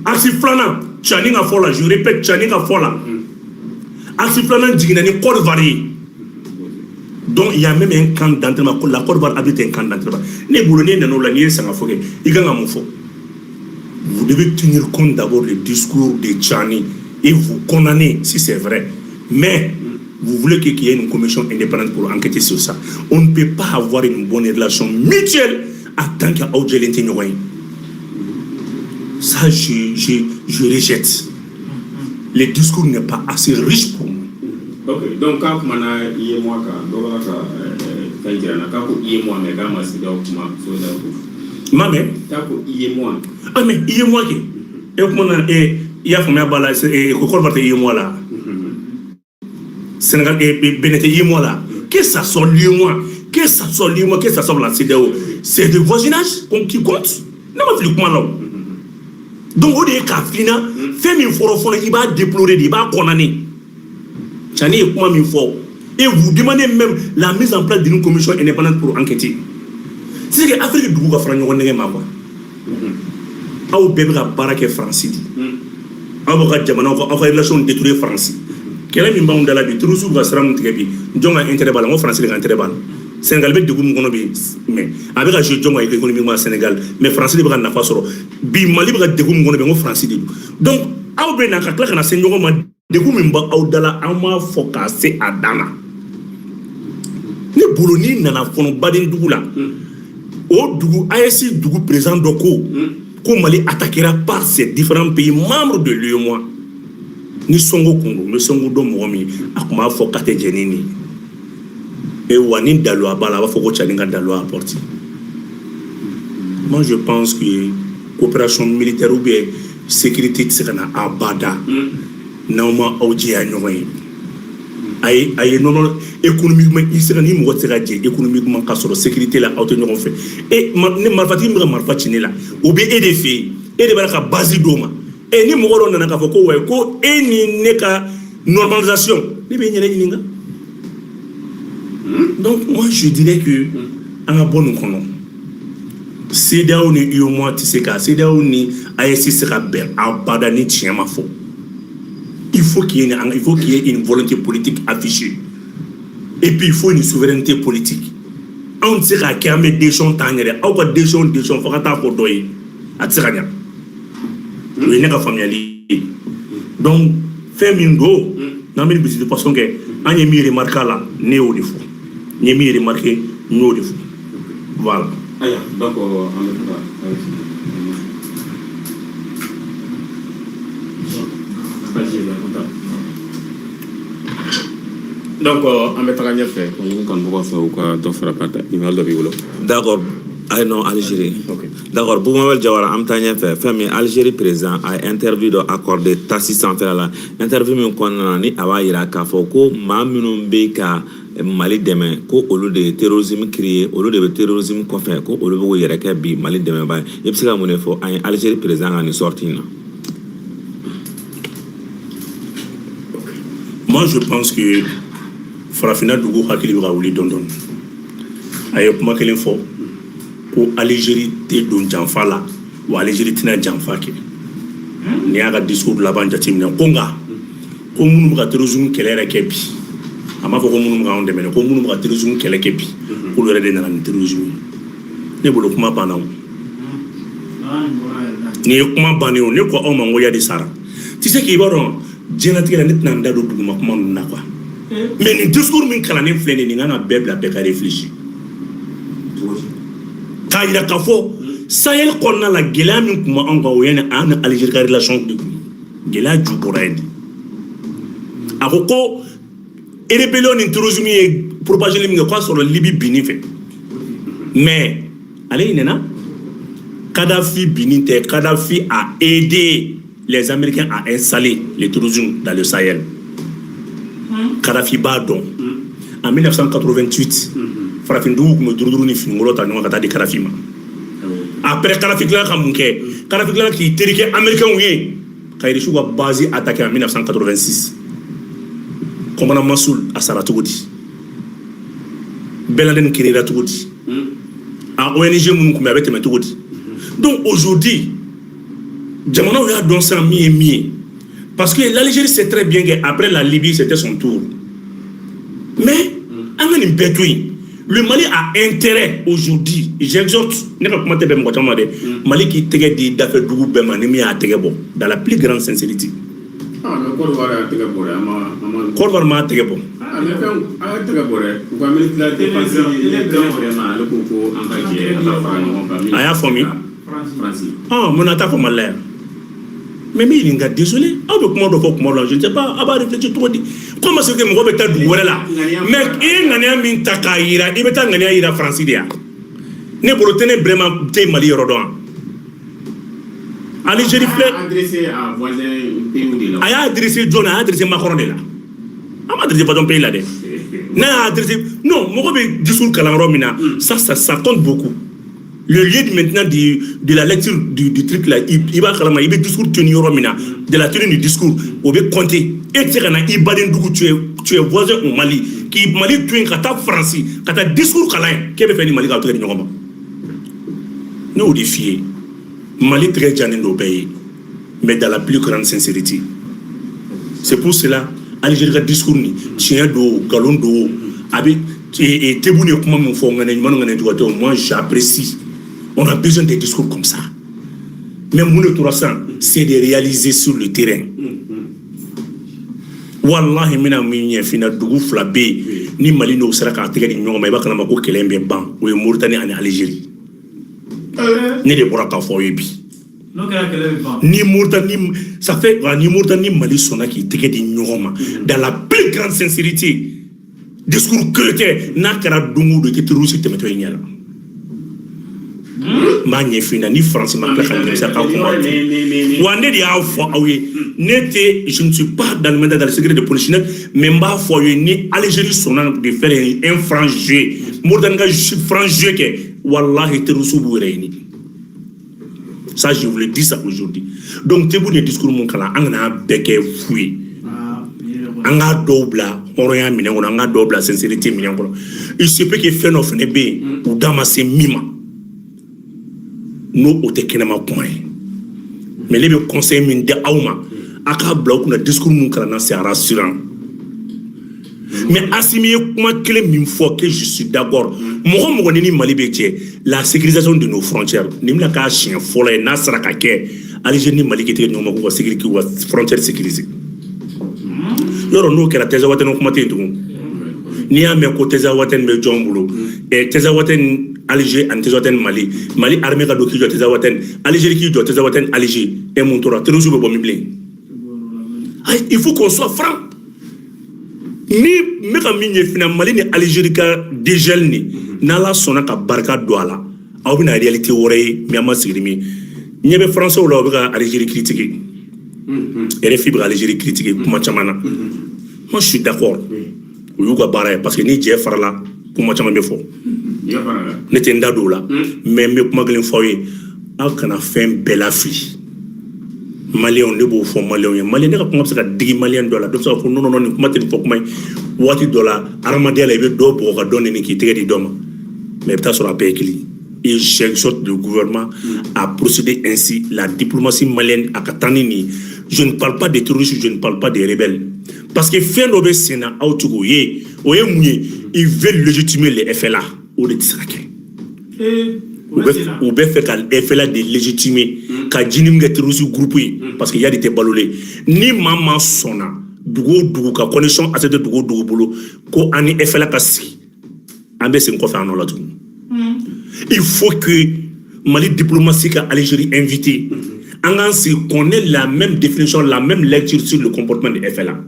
Axe filanan, Tchani ka fɔ la, je répète, Tchani ka fɔ la, axe filanan jiginna ni Côte d'Ivoire ye. Donc il y a même un camp d'entraînement, la Côte d'Ivoire abrite un camp d'entraînement. Ne bolo, ne nana o la, n'i ye sangafo kɛ, i kan ka mun fɔ? Vous devez tenir compte d'abord du discours de Tchani et vous condamner si c'est vrai. Mais vous voulez qu'il y ait une commission indépendante pour enquêter sur ça. On ne peut pas avoir une bonne relation mutuelle en tant qu'aw jɛlen tɛ ɲɔgɔn ye. Ça, je rejette. Le discours n'est pas assez riche pour moi. Ok, donc k'a kumana UEMOA kan, dɔ b'a ka fɛn jira n na k'a ko UEMOA, mais k'a ma CEDEAO kuma, CEDEAO ko. Ma mɛn? K'a ko UEMOA. Ah mais UEMOA kɛ e kuma na, e i y'a faamuya b'a la, ko Côte d'Ivoire tɛ UEMOA la, Sénégal et Bénin tɛ UEMOA la. Que ça soit l'UEMOA, que ça soit l'UEMOA, que ça soit la CEDEAO, c'est le voisinage qui compte. Ne ma fili kuma la o. Donc o de ye k'a f'i ɲɛna, fɛn min fɔra fɔlɔ, i b'a déplorer de, i b'a condamner. Tchani ye kuma min fɔ, et vous demandez même la mise en place d'une commission indépendante pour enquêter. C'est que Afrique dugu ka fara ɲɔgɔn nɛgɛ ma quoi. Aw bɛɛ bɛ ka baara kɛ Faransi de, aw bɛ ka jamanaw ka aw ka relation détruire Faransi. Kɛlɛ min b'anw da la bi, terroristes bɛ ka sira min tigɛ bi, jɔn ka intérêt b'a la? N ko Faransi de ka intérêt b'a la. Sénégal bɛ degun min kɔnɔ bi, mais a bɛ ka jouer jɔn ka économiquement? Sénégal. Mais Faransi de bɛ ka nafa sɔrɔ bi. Mali bɛ ka degun min kɔnɔ bi, n ko Faransi de don. Donc aw bɛ na ka tila ka na se ɲɔgɔn ma, degun min b'aw da la, an m'a fɔ k'a se a dan na. Ne bolo, n'i nana fɔlɔ baden dugu la, o dugu AES dugu président dɔ ko ko Mali attaquera par ces différents pays membres de l'UEMOA, ni Sonko kun don, n bɛ Sonko dɔn mɔgɔ min, a tun b'a fɔ k'a tɛ jɛn ni nin ye. Wa ni daluya b'a la, a b'a fɔ ko Tchani ka daluya apporter. Moi, je pense que coopération militaire ou bien sécurité tɛ se ka na abada n'aw ma aw jɛya ɲɔgɔn ye. A ye nɔnɔ économiquement, i se ka ni mɔgɔ tɛ se ka jɛ économiquement k'a sɔrɔ sécurité la aw tɛ ɲɔgɔn fɛ. E ni marifatigi min bɛ ka marifa ci ne la, o bɛ e de fɛ yen, e de b'a ka base d'o ma. E ni mɔgɔ dɔ nana k'a fɔ ko wayi, ko e ni ne ka normalisation, ne bɛ n yɛrɛ ɲininka. Donc moi, je dirais que an ka bɔ nin kɔnɔ. CEDEAO ni UEMOA tɛ se ka, CEDEAO ni AES tɛ se ka bɛn abada ni tiɲɛ ma fɔ. Il faut qu'il y ait une volonté politique affichée et puis il faut une souveraineté politique. Anw tɛ se k'a kɛ an bɛ décision t'an yɛrɛ, aw ka décision fo ka taa fɔ dɔ ye, a tɛ se ka ɲa. O ye ne ka faamuyali ye. Donc fɛn min don, n'an bɛ nin visite façon kɛ, an ye min remarqué a la, ne y'o de fɔ. N ye min remarqué, n y'o de fɔ, voilà. Ayiwa, donc an bɛ taga page la. Donc an bɛ taga ɲɛfɛ ka ɲini kanubagaw fɛ u ka dɔ fara parta, ɲininkali dɔ b'i bolo. D'accord. Ayi, non, Algérie. Ok. D'accord, Boubou Mabel Diawara, an bɛ taa ɲɛfɛ. Fɛn min Algérie président a ye interview dɔ accordé tasi sanfɛla la, interview min kɔnɔna na ni a b'a yira k'a fɔ ko maa minnu bɛ ka Mali dɛmɛ, ko olu de ye terrorisme créé, olu de bɛ terrorisme kɔfɛ, ko olu bɛ k'u yɛrɛ kɛ bi Mali dɛmɛbaa ye. I bɛ se ka mun de fɔ an ye Algérie président ka nin sortie in na? Moi, je pense que farafinna dugu hakili bɛ ka wuli dɔɔni dɔɔni. A ye kuma kelen fɔ ko Algérie tɛ don janfa la, wa Algérie tɛna janfa kɛ. N'i y'a ka discours laban jateminɛ, ko nka ko minnu bɛ ka terrorisme kɛlɛ yɛrɛ kɛ bi, a m'a fɔ ko minnu bɛ k'anw dɛmɛ dɛ, ko minnu bɛ ka terrorisme kɛlɛ kɛ bi, k'olu yɛrɛ de nana ni terrorisme ye. Ne bolo, kuma banna o. Nin ye kuma bannen o. Ne ko aw ma n ko Iyad sara. Tu sais que i b'a dɔn, diɲɛlatigɛ la, ne tɛna n da don duguma kuma ninnu na quoi, mais nin discours min kalannen filɛ nin ye, nin kan ka bɛɛ bila, bɛɛ ka réfléchir k'a yira k'a fɔ Sahel kɔnɔna la, gɛlɛya min tun bɛ anw kan, o ye an ni Algérie ka relation de kun ye. Gɛlɛya ju bɔra yen de. A ko ko rébellion ni terrorisme ye propagé min kɛ, k'a sɔrɔ Libye binni fɛ, mais ale ɲinɛna Kadhafi binni tɛ. Kadhafi a aidé les Américains à installer le terrorisme dans le Sahel. Kadhafi b'a dɔn. En 1988, farafindugu tun bɛ duuru duuru ni finikolo ta ɲɔgɔn ka taa di Kadhafi ma. Après, Kadhafi tilala ka mun kɛ? Kadhafi tilala k'i terikɛ Américains ye ka Irisiw ka base attaqué en 1986. Commandant Massoud a sara cogo di? Ben Laden créera cogo di? A ONG minnu tun bɛ, a bɛ tɛmɛ cogo di? Donc aujourd'hui, jamanaw y'a dɔn sisan min ye min ye, parce que l'Algérie sait très bien que après la Libye, c'était son tour. Mais an ka nin bɛɛ to yen, le Mali a intérêt aujourd'hui, j'exhorte, ne ka kuma tɛ bɛn mɔgɔ caman ma dɛ, Mali k'i tɛgɛ di dafɛ dugu bɛɛ ma ni min y'a tɛgɛ bɔ dans la plus grande sincérité. Ah, mais Côte d'Ivoire y'a tɛgɛ bɔ dɛ, an ma an ma. Côte d'Ivoire m'a tɛgɛ bɔ. Ah, mais fɛn a y'a tɛgɛ bɔ dɛ, u ka ministre de la défense vraiment, ale ko ko an ka jɛ an ka fara ɲɔgɔn kan. A y'a fɔ min? Faransi. Ah, mun na t'a fɔ Mali la yan? Mais min ɲininka, désolé, aw bɛ kuma dɔ fɔ kuma dɔ la, je ne sais pas, aw b'a réfléchir cogo di? Comment c'est que mɔgɔ bɛ taa dugu wɛrɛ la, mais i ye ŋaniya min ta k'a yira, i bɛ taa ŋaniya yira Faransi de yan? Ne bolo tɛ, ne vraiment tɛ Mali yɔrɔ dɔn wa? Algérie filɛ. Adressé à voisin pays de la. A y'a adressé jɔn na? A y'a adressé Macron de la. An ma adressé voisin pays la dɛ. N'a y'a adressé, non, mɔgɔ bɛ discours kalan yɔrɔ min na, ça compte beaucoup. Le lieu de maintenant de la lecture du truc là, i b'a kalama, i bɛ discours tenu yɔrɔ min na, de la tenue du discours, o bɛ compter. E tɛ se ka na i baden dugu, tu es voisin au Mali, k'i Mali to yen ka taa Faransi ka taa discours kalan yen, k'e bɛ fɛ ni Mali k'aw tɛgɛ di ɲɔgɔn ma. Ne y'o de f'i ye, Mali tɛgɛ jannen don bɛɛ ye, mais dans la plus grande sincérité. C'est pour cela, Algérie ka discours ni tiɲɛ don, nkalon don, a bɛ Tebboune ye kuma min fɔ, ŋaniya ɲuman ni ŋaniya jugu tɛ, moi j'apprécie. On a besoin des discours comme ça, mais mun de tora sisan? C'est de réaliser sur le terrain. Wallahi, n bɛna min ɲɛf'i ɲɛna, dugu fila bɛ yen ni Mali n'o sera k'a tɛgɛ di ɲɔgɔn ma, i b'a kalama ko kɛlɛ in bɛ ban, o ye Mauritanie ani Algérie. Ne de bɔra k'a fɔ aw ye bi. N'o kɛra, kɛlɛ bɛ ban. Ni Mauritanie, ça fait, ni Mauritanie Mali sɔnna k'i tɛgɛ di ɲɔgɔn ma dans la plus grande sincérité, discours chrétien n'a kɛra don o don, i tɛ terroriste tɛmɛtɔ i ɲɛ la. N b'a ɲɛf'i ɲɛna, ni Faransi ma tila ka nimisa ka kuma, wa ne de y'a fɔ aw ye, ne tɛ, je ne suis pas dans le secret de polichinelle, mais n b'a fɔ aw ye, ni Algérie sɔnna de faire un franc jeu, Mauritanie ka franc jeu kɛ, wallahi, terroriste b'u yɛrɛ ɲini. Ça, je vous le dis ça aujourd'hui. Donc Tebboune ye discours mun kalan, an kana bɛɛ kɛ fu ye. An k'a dɔw bila hɔrɔnya minɛn kɔnɔ, an k'a dɔw bila sincérité minɛn kɔnɔ. Il se peut que fɛn dɔ fɛnɛ bɛ yen, u da ma se min ma, n'o o tɛ kɛnɛma kuma ye. Mais ne bɛ conseil min di aw ma, a k'a bila aw kunna, discours mun kalanna, c'est rassurant. Mais Assimi ye kuma kelen min fɔ que je suis d'accord, mɔgɔ mɔgɔ ni Mali bɛ cɛ, la sécurisation de nos frontières, nin bɛna k'a siɲɛ fɔlɔ ye n'a sera ka kɛ, Algérie ni Mali k'i tɛgɛ di ɲɔgɔn ma k'u ka sécurité, k'u ka frontière sécuriser. Yɔrɔ n'o kɛra, Tinzaouatène kuma tɛ yen tugun. N'i y'a mɛn ko Tinzaouatène bɛ jɔn bolo, Tinzaouatène Alger ani Tinzaouatène Mali, Mali armée ka don k'i jɔ Tinzaouatène, Algérie k'i jɔ Tinzaouatène Alger, e mun tora? Terrorisme bɛ bɔ min bilen? Ayi, il faut qu'on soit franc. Ni n bɛ ka min ɲɛf'i ɲɛna, Mali ni Algérie ka dégel nin, n'Ala sɔnna ka barika don a la, Aw bɛna réalité wɛrɛ ye min an ma sigi ni min ye. Ɲɛ bɛ Français la, u bɛ ka Algérie critiquer. RFI bɛ ka Algérie critiquer kuma caman na. Moi, je suis d'accord, o y'u ka baara ye, parce que ni jɛ farala, kuma caman bɛ fɔ. Ne tɛ n da don o la, mais n bɛ kuma kelen fɔ aw ye: aw kana fɛn bɛɛ lafili. Maliyɛnw, ne b'o fɔ maliyɛnw ye. Maliyɛn, ne ka kuma bɛ se ka digi maliyɛn dɔ la, dɔ bɛ se ka fɔ: non, non, non, nin kuma tɛ nin fɔ kuma ye. Waati dɔ la, adamadenya la, i bɛ dɔ bugɔ ka dɔ nɛni k'i tɛgɛ di dɔ ma, mais i bɛ taa sɔrɔ a bɛɛ ye kelen ye. Et j'exhorte le gouvernement à procéder ainsi. La diplomatie malienne a ka taa ni nin ye. Je ne parle pas des terroristes, je ne parle pas des rebelles, parce que fɛn dɔ bɛ sen na, aw tɛ k'o ye. O ye mun ye? Ils veulent légitimer les FLA. O de tɛ se ka kɛ. U bɛ fɛ ka FLA de légitimer, ka JNIM kɛ terroriste groupe ye, parce que Iyad tɛ balolen. Ni maa maa sɔnna dugu o dugu ka condition accepté, dugu o dugu bolo ko an ni FLA ka sigi, an bɛ segin kɔfɛ an nɔ la tuguni. Il faut que Mali diplomatie ka Algérie invité, an k'an sigi, qu'on ait la même définition, la même lecture sur le comportement de FLA,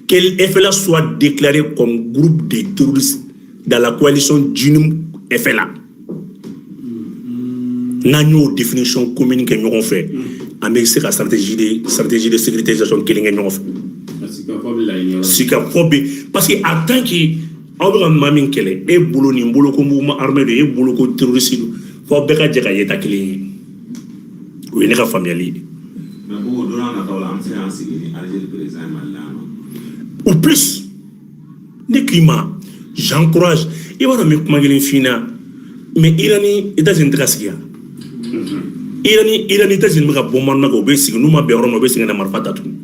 que le FLA soit déclaré comme groupe de terroristes dans la coalition JNIM FLA. N'an y'o définition commune kɛ ɲɔgɔn fɛ, an bɛ se ka stratégie de sécurisation kelen kɛ ɲɔgɔn fɛ. Sigikafɔ bɛ, parce que en tant que aw bɛ ka maa min kɛlɛ, e bolo nin bolo ko mouvement armé don, e bolo ko terroriste don, f'aw bɛɛ ka jɛ ka yeta kelen ye. O ye ne ka faamuyali ye. Mais Bobo, don n'a nataw la, an bɛ se k'an sigi ni Algérie président ye Mali la yan nɔ? Ou plus, ne k'i ma, j'encourage. I b'a dɔn, n bɛ kuma kelen f'i ɲɛna, mais Iran ni États-Unis tɛ ka sigi yan. Iran ni États-Unis bɛ ka bombardement kɛ, u bɛ sigi, n'u ma bɛn yɔrɔ min na, u bɛ segin ka na marifa ta tugun.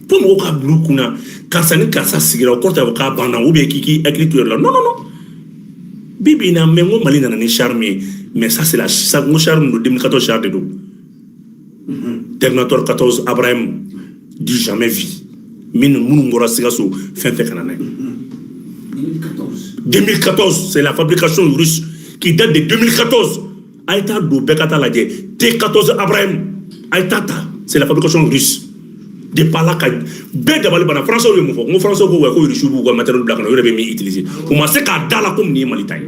Fo mɔgɔw ka bila u kunna, karisa ni karisa sigira, o kɔrɔ tɛ k'a banna, ou bien k'i k'i hakili to yɛrɛ la. Non, non, non. Bi bi in na, mais n ko Mali nana ni char min ye, mais ça c'est la ça, n ko char min don, 2014 char de don, Terminator 14 Abraham, du jamais vu. Minnu bɔra Sikaso, fɛn fɛn ka na n'a ye. 2014, c'est la fabrication russe qui date de 2014. A ye taa don, bɛɛ ka taa lajɛ, T14 Abraham, a ye taa ta, c'est la fabrication russe. Depuis ala ka bɛɛ dabali banna, Français ye mun fɔ? N ko Français ko wa ko Russe b'u ka matériel bila ka na, u yɛrɛ bɛ min utiliser, u ma se k'a da la komi nin ye Mali ta ye.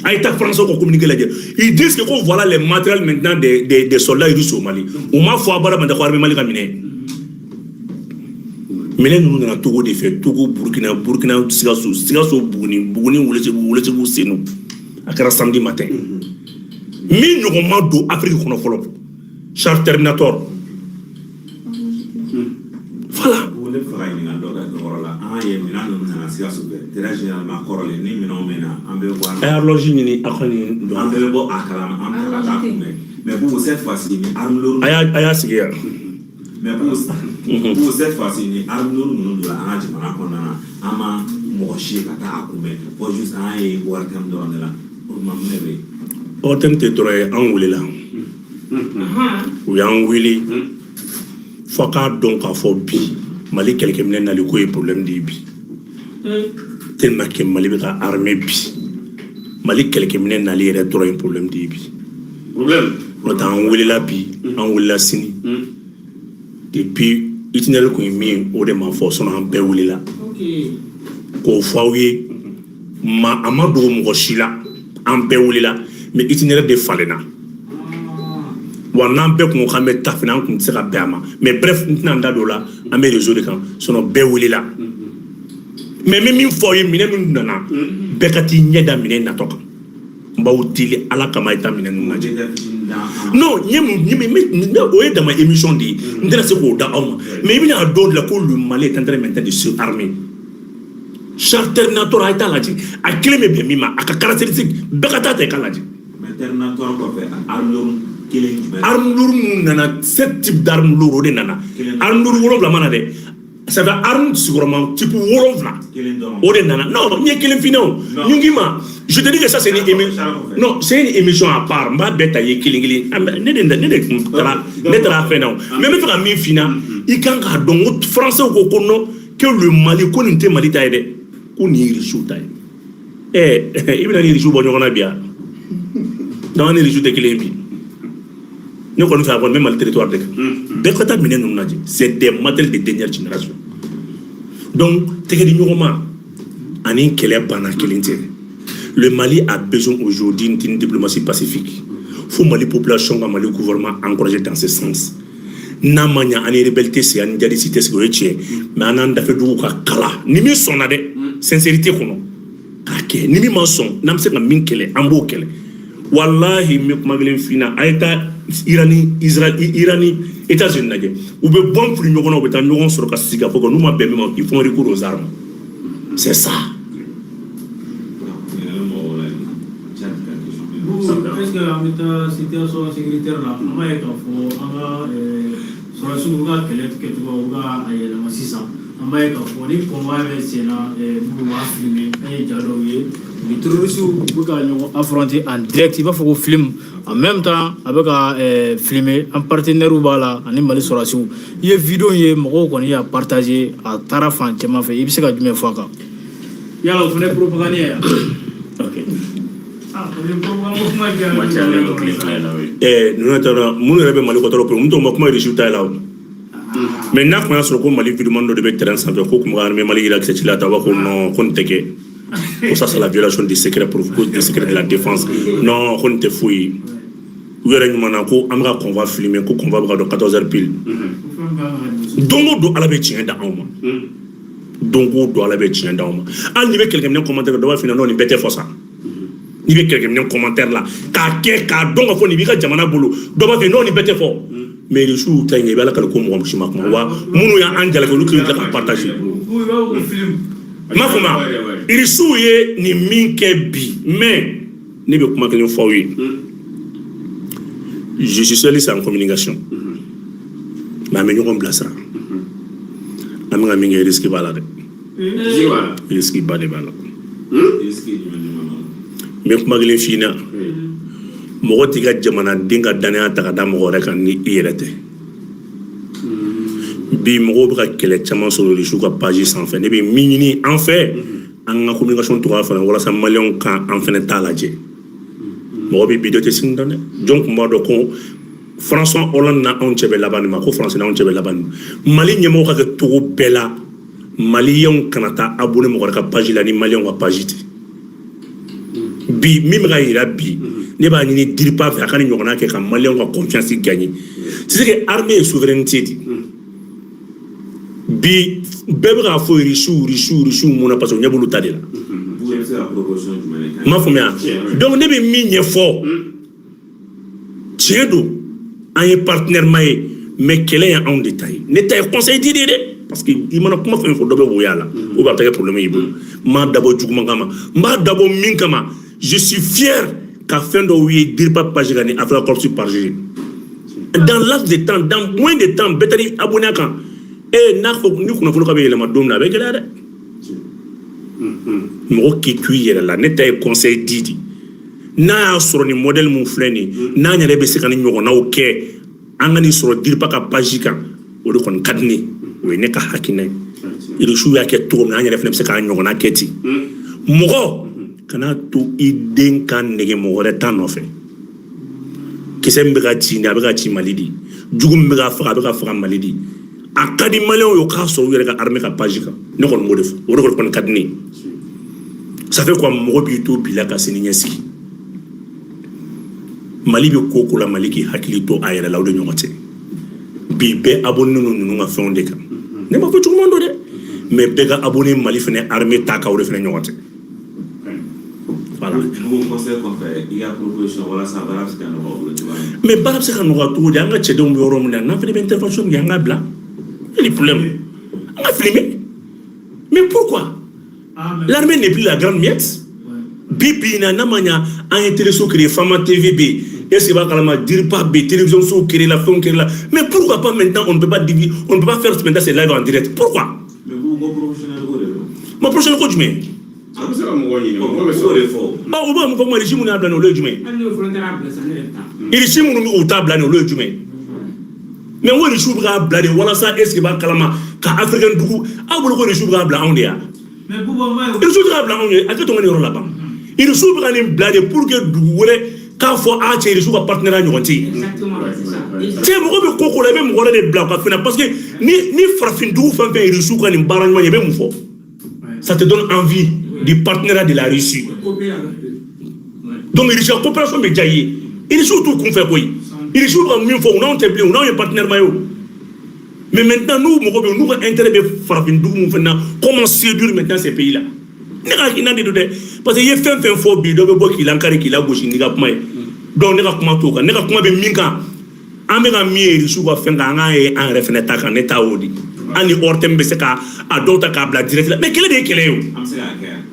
A ye taa Français ka communiqué lajɛ, ils disent que ko voilà les matériels maintenant des soldats russes au Mali. U m'a fɔ abada ko armée Mali ka minɛ. Minɛn ninnu nana Togo de fɛ, Togo, Burukina, Burukina, Sikaso, Sikaso, Buguni, Buguni, Welesebugu, Welesebugu, Senu. A kɛra samedi matin. Min ɲɔgɔn ma don Afiriki kɔnɔ fɔlɔ, char Terminator, voilà. Ne bɛ fɛ ka ɲininkali dɔ kɛ o yɔrɔ la. An y'a ye minɛn ninnu nana Sikaso fɛ, très généralement kɔrɔlen, ni minɛnw bɛ na, an bɛ bɔ A ye horloge ɲini, a ka nin an bɛɛ bɛ bɔ a kalama, an bɛ taa ka taa kunbɛn. Mais Bobo, cette fois-ci ni arme lourde A y'a sigi yan. Mais Bobo, cette fois-ci ni arme lourde ninnu donna an ka jamana kɔnɔna na, an ma mɔgɔ si ye ka taa a kunbɛn, fɔ juste an y'a ye ORTM dɔrɔn de la. O tuma, mun de bɛ yen? ORTM tɛ dɔrɔn ye, an welela, u y'an wele. Fɔ k'a dɔn k'a fɔ bi Mali kɛlɛkɛminɛ nali ko ye problème de ye bi, tellement que Mali bɛ ka armée bi. Mali kɛlɛkɛminɛ nali yɛrɛ dɔrɔn ye problème de ye bi. Problème. N'o tɛ, an welela bi, an welela sini. Depuis itinéraire kun ye min ye, o de ma fɔ, sinon an bɛɛ welela k'o fɔ aw ye. Ma a ma dogo mɔgɔ si la, an bɛɛ welela, mais itinéraire de falenna wa. N'an bɛɛ kun ko k'an bɛ taa fɛnɛ, an kun tɛ se ka bɛn a ma. Mais bref, n tɛna n da don o la, an bɛ réseau de kan, sinon bɛɛ welela. Mais n bɛ min fɔ aw ye, minɛn minnu nana, bɛɛ ka t'i ɲɛ da minɛn natɔ kan. N b'aw deli Ala kama, a ye taa minɛn ninnu lajɛ. Non, n ye mun n o ye dama émission de ye, n tɛna se k'o da aw ma. Mais i bɛna dɔw de la ko le Mali est en train maintenant de se armer. Char Terminator, a ye taa lajɛ, a kelen bɛ bɛn min ma, a ka caractéristique, bɛɛ ka taa ta i k'a lajɛ. Mais Terminator kɔfɛ, arme lourde kelen jumɛn? Arme lourde minnu nana, sept types d'armes lourdes, o de nana. Arme lourde 7 ma na dɛ, ça fait arme sigiyɔrɔma type 7. Kelen dɔrɔn. O de nana. Non, n ye kelen f'i ɲɛna o. N k'i ma, je te dis que ça c'est une émission, non, c'est une émission à part. N b'a bɛɛ ta i ye kelen kelen. Ne de kun taara, ne taara fɛn na o. Mais n bɛ fɛ ka min f'i ɲɛna, i kan k'a dɔn ko Français ko non, que le Mali, ko nin tɛ Mali ta ye dɛ, ko nin ye Russiw ta ye. Ɛ, i bɛna ni Russiw bɔ ɲɔgɔn na bi yan? Donc an ni Russiw tɛ kelen ye bi. Ne kɔni fɛ, a kɔni bɛ Mali territoire de kan. Bɛɛ ka taa minɛn ninnu lajɛ, c'est des matériels de dernière génération. Donc tɛgɛ di ɲɔgɔn ma ani kɛlɛ banna kelen tɛ. Le Mali a besoin aujourd'hui d'une diplomatie pacifique. Fo Mali population ka Mali gouvernement encourager dans ce sens. N'a ma ɲa, an ni rebelle tɛ sigi, an ni djihadiste tɛ sigi, o ye tiɲɛ, mais an n'an dafɛ dugu ka kala. Ni min sɔnna dɛ, sincérité kɔnɔ k'a kɛ, ni min ma sɔn, n'an bɛ se ka min kɛlɛ, an b'o kɛlɛ. Walahi, n bɛ kuma kelen f'i ɲɛna. A ye taa Iran ni Israël, Iran ni États-Unis lajɛ. U bɛ bɔn fili ɲɔgɔn na, u bɛ taa ɲɔgɔn sɔrɔ ka sigi ka fɔ ko n'u ma bɛn min ma, ils font recours aux armes, c'est ça. Ɲininkali mɔgɔw la Tchad ka question. Bon, est-ce que an bɛ taa situation sécuritaire la? An b'a ye k'a fɔ an ka sɔrɔdasiw bɛ ka kɛlɛ kɛcogo, u bɛ ka a yɛlɛma sisan. An b'a ye k'a fɔ ni convoi bɛ sen na, minnu b'a filmer, an ye ja dɔw ye, ni terroristes bɛ ka ɲɔgɔn affronter en direct, i b'a fɔ ko film. En même temps, a bɛ ka filmer, an partenaires b'a la ani Mali sɔrɔdasiw. I ye vidéo ye, mɔgɔw kɔni y'a partager, a taara fan caman fɛ. I bɛ se ka jumɛn fɔ a kan? Yala o fana ye propagande ye wa? Ok. Ah, o ye propagande ko kuma diyara. Kuma cayalen don tile 2 in na, oui. Ninnu taara minnu yɛrɛ bɛ Mali kɔtɔrɔ, mun t'o ma kuma Irisiw ta la o. Mais n'a tun y'a sɔrɔ ko Mali vidéoman dɔ de bɛ terrain sanfɛ, ko kun bɛ ka armée Mali yira kisɛ ci la ta, u b'a ko non, ko nin tɛ kɛ, ko ça, c'est la violation du secret pour du secret de la défense. Non, ko nin tɛ foyi ye. U yɛrɛ ɲuman na ko an bɛ ka convoi filmer, ko convoi bɛ ka don 14 heures pile. Don o don, Ala bɛ tiɲɛ da anw ma. Don o don, Ala bɛ tiɲɛ d'anw ma. Hali n'i bɛ kɛlɛkɛminɛ commentaire, dɔ b'a f'i ɲɛna: non, nin bɛɛ tɛ fɔ sa. N'i bɛ kɛlɛkɛminɛ commentaire la k'a kɛ k'a dɔn ka fɔ nin b'i ka jamana bolo, dɔ b'a f'i ye: non, nin bɛɛ tɛ fɔ. Mais Irisiw ta in, i bɛ Ala kale ko mɔgɔ si ma kuma wa. Minnu y'an jalaki, olu kelen tila ka partager. N m'a fɔ ma, Irisiw ye nin min kɛ bi. Mais ne bɛ kuma kelen fɔ aw ye. Je suis spécialiste en communication, mais an bɛ ɲɔgɔn bilasira. An bɛ ka min kɛ, risque b'a la dɛ. Risque ba de b'a la. Risque jumɛn jumɛn b'a la? N bɛ kuma kelen f'i ɲɛna. Mɔgɔ t'i ka jamanaden ka danaya ta ka da mɔgɔ wɛrɛ kan ni i yɛrɛ tɛ. Bi, mɔgɔw bɛ ka kɛlɛ caman sɔrɔ Irisiw ka page sanfɛ. Ne bɛ min ɲini an fɛ, an ka communication tɔgɔ fana, walasa Maliyɛnw ka an fɛnɛ t'a lajɛ. Mɔgɔ bɛ bi, dɔ tɛ sini dɔn dɛ. Jɔn tun b'a dɔn ko François Hollande na anw cɛ bɛ laban nin ma, ko Faransi n'anw cɛ bɛ laban nin ma? Mali ɲɛmɔgɔ ka kɛ cogo bɛɛ la, Maliyɛnw kana taa abonné mɔgɔ wɛrɛ ka page la ni Maliyɛnw ka page tɛ. Bi min bɛ ka yira bi, ne b'a ɲini DIRPA fɛ, a ka nin ɲɔgɔnna kɛ ka Maliyɛnw ka confiance gagner. C'est que armée ye souveraineté de bi. Bɛɛ bɛ k'a fɔ Irisiw, Irisiw, Irisiw. Mun na? Parce que u ɲɛ b'olu ta de la. Vous bɛ se ka proposition jumɛn de kɛ? N m'a faamuya. Donc ne bɛ min ɲɛfɔ, tiɲɛ don, an ye partenaire ma ye, mais kɛlɛ ye anw de ta ye. Ne ta ye conseil di de ye dɛ, parce que i mana kuma fɛn fɔ, dɔ bɛ woya la ou bien a bɛ kɛ problème y'i bolo. N m'a dabɔ juguman kama, n b'a dabɔ min kama, je suis fier ka fɛn dɔw ye DIRPA page kan ni Africa Corps page. Dans laps de temps, dans moins de temps, bɛɛ taar'i abonné a kan. E n'a fɔ ni kunnafoni ka bɛ yɛlɛma don min na, a bɛ gɛlɛya dɛ. Mɔgɔ k'i to i yɛrɛ la. Ne ta ye conseil di di. N'a y'a sɔrɔ nin modèle mun filɛ nin ye, n'an yɛrɛ bɛ se ka nin ɲɔgɔnnaw kɛ, an ka nin sɔrɔ DIRPA ka page kan, o de kɔni ka di ne ye. O ye ne ka hakilina ye. Irisiw y'a kɛ cogo min na, an yɛrɛ fana bɛ se k'an ɲɔgɔnna kɛ ten. Mɔgɔ kana to i den ka nege mɔgɔ wɛrɛ ta nɔfɛ. Kisɛ min bɛ ka ci nin, a bɛ ka ci Mali de. Jugu min bɛ ka faga, a bɛ ka faga Mali de. A ka di Maliyɛnw ye o k'a sɔrɔ u yɛrɛ ka armée ka page kan. Ne kɔni b'o de fɔ, o de kɔni ka di ne ye. Ça fait quoi? Mɔgɔ b'i to bi la ka sini ɲɛsigi. Mali bɛ ko ko la, Mali k'i hakili to a yɛrɛ la, o de ɲɔgɔn tɛ. Bi bɛɛ abonné ninnu ka fɛnw de kan. Ne ma fɔ juguman don dɛ, mais bɛɛ ka abonné Mali fɛnɛ armée ta kan, o de fɛnɛ ɲɔgɔn tɛ. Voilà. Bugu, conseil kɔfɛ, i ka proposition walasa baara bɛ se ka nɔgɔya o bolo cogoya min na? Mais baara bɛ se ka nɔgɔya cogo di? An ka cɛdenw bɛ yɔrɔ min na, n'an fɛnɛ bɛ intervention min kɛ, an k'a bila. Quel problème? An ka filmer. Mais pourquoi? L'armée n'est plus la grande miette. Bi bi in na, n'a ma ɲa, an ye téléso créé, Fama TV bɛ yen. Est ce que b'a kalama, DIRPA bɛ yen, télévision so créé la, fɛnw créé la. Mais pourquoi pas maintenant on ne peut pas diviser, on ne peut pas faire maintenant ces live en direct? Pourquoi? Mais Bugu, ko professionnel ko de don. Ma professionnel ko jumɛn? An bɛ se ka mɔgɔ ɲini, mɔgɔ bɛ Mɔgɔ sɔrɔ. de fɔ. Ɔ, u b'a mun fɔ kuma? Irisi minnu y'a bila nin, olu ye jumɛn ye? Hali n'o frontière y'a bila sisan, ne yɛrɛ bɛ taa. Irisi minnu bɛ u t'a bila nin, olu ye jumɛn ye? Mais n ko Irisiw bɛ k'a bila de walasa, est ce que b'a kalama ka africain dugu aw bolo ko Irisiw bɛ k'a bila anw de ya? Mais Buba, n b'a ye. Irisiw tɛ k'a bila anw ye, a tɛ tɔn nin yɔrɔ laban. Irisiw bɛ ka nin bila de pour que dugu wɛrɛ k'a fɔ a cɛ, Irisiw ka partenariat ɲɔgɔn tɛ yen. Exactement, c'est ça. Cɛ, mɔgɔ bɛ ko ko la, i bɛ mɔgɔ wɛrɛ de bila u ka fɛn na, parce que ni farafin dugu fɛn fɛn Irisiw ka nin baara ɲuman ye, i bɛ mun fɔ? Ça te donne envie. du partenariat de la Russie. Donc Russie ka coopération bɛ diya i ye. Russie t'u kun fɛ koyi. Russie bɛ ka min fɔ, u n'anw tɛ bilen, u n'anw ye partenaire ma ye o. Mais maintenant, n'u mago bɛ, n'u ka intérêt bɛ farafin dugu mun fana na, comment séduire maintenant ces pays là? Ne ka hakilina de don dɛ, parce que i ye fɛn fɛn fɔ bi, dɔ bɛ bɔ k'i lankari, k'i lagosi n'i ka kuma ye. Donc ne ka kuma t'o kan. Ne ka kuma bɛ min kan, an bɛ ka min ye Rusiw ka fɛn kan, an k'a ye an yɛrɛ fɛnɛ ta kan. Ne ta y'o de. Hali ni ORTM bɛ se ka a dɔw ta k'a bila direct la, mais kɛlɛ de ye kɛlɛ ye o. An bɛ se k'a kɛ yan.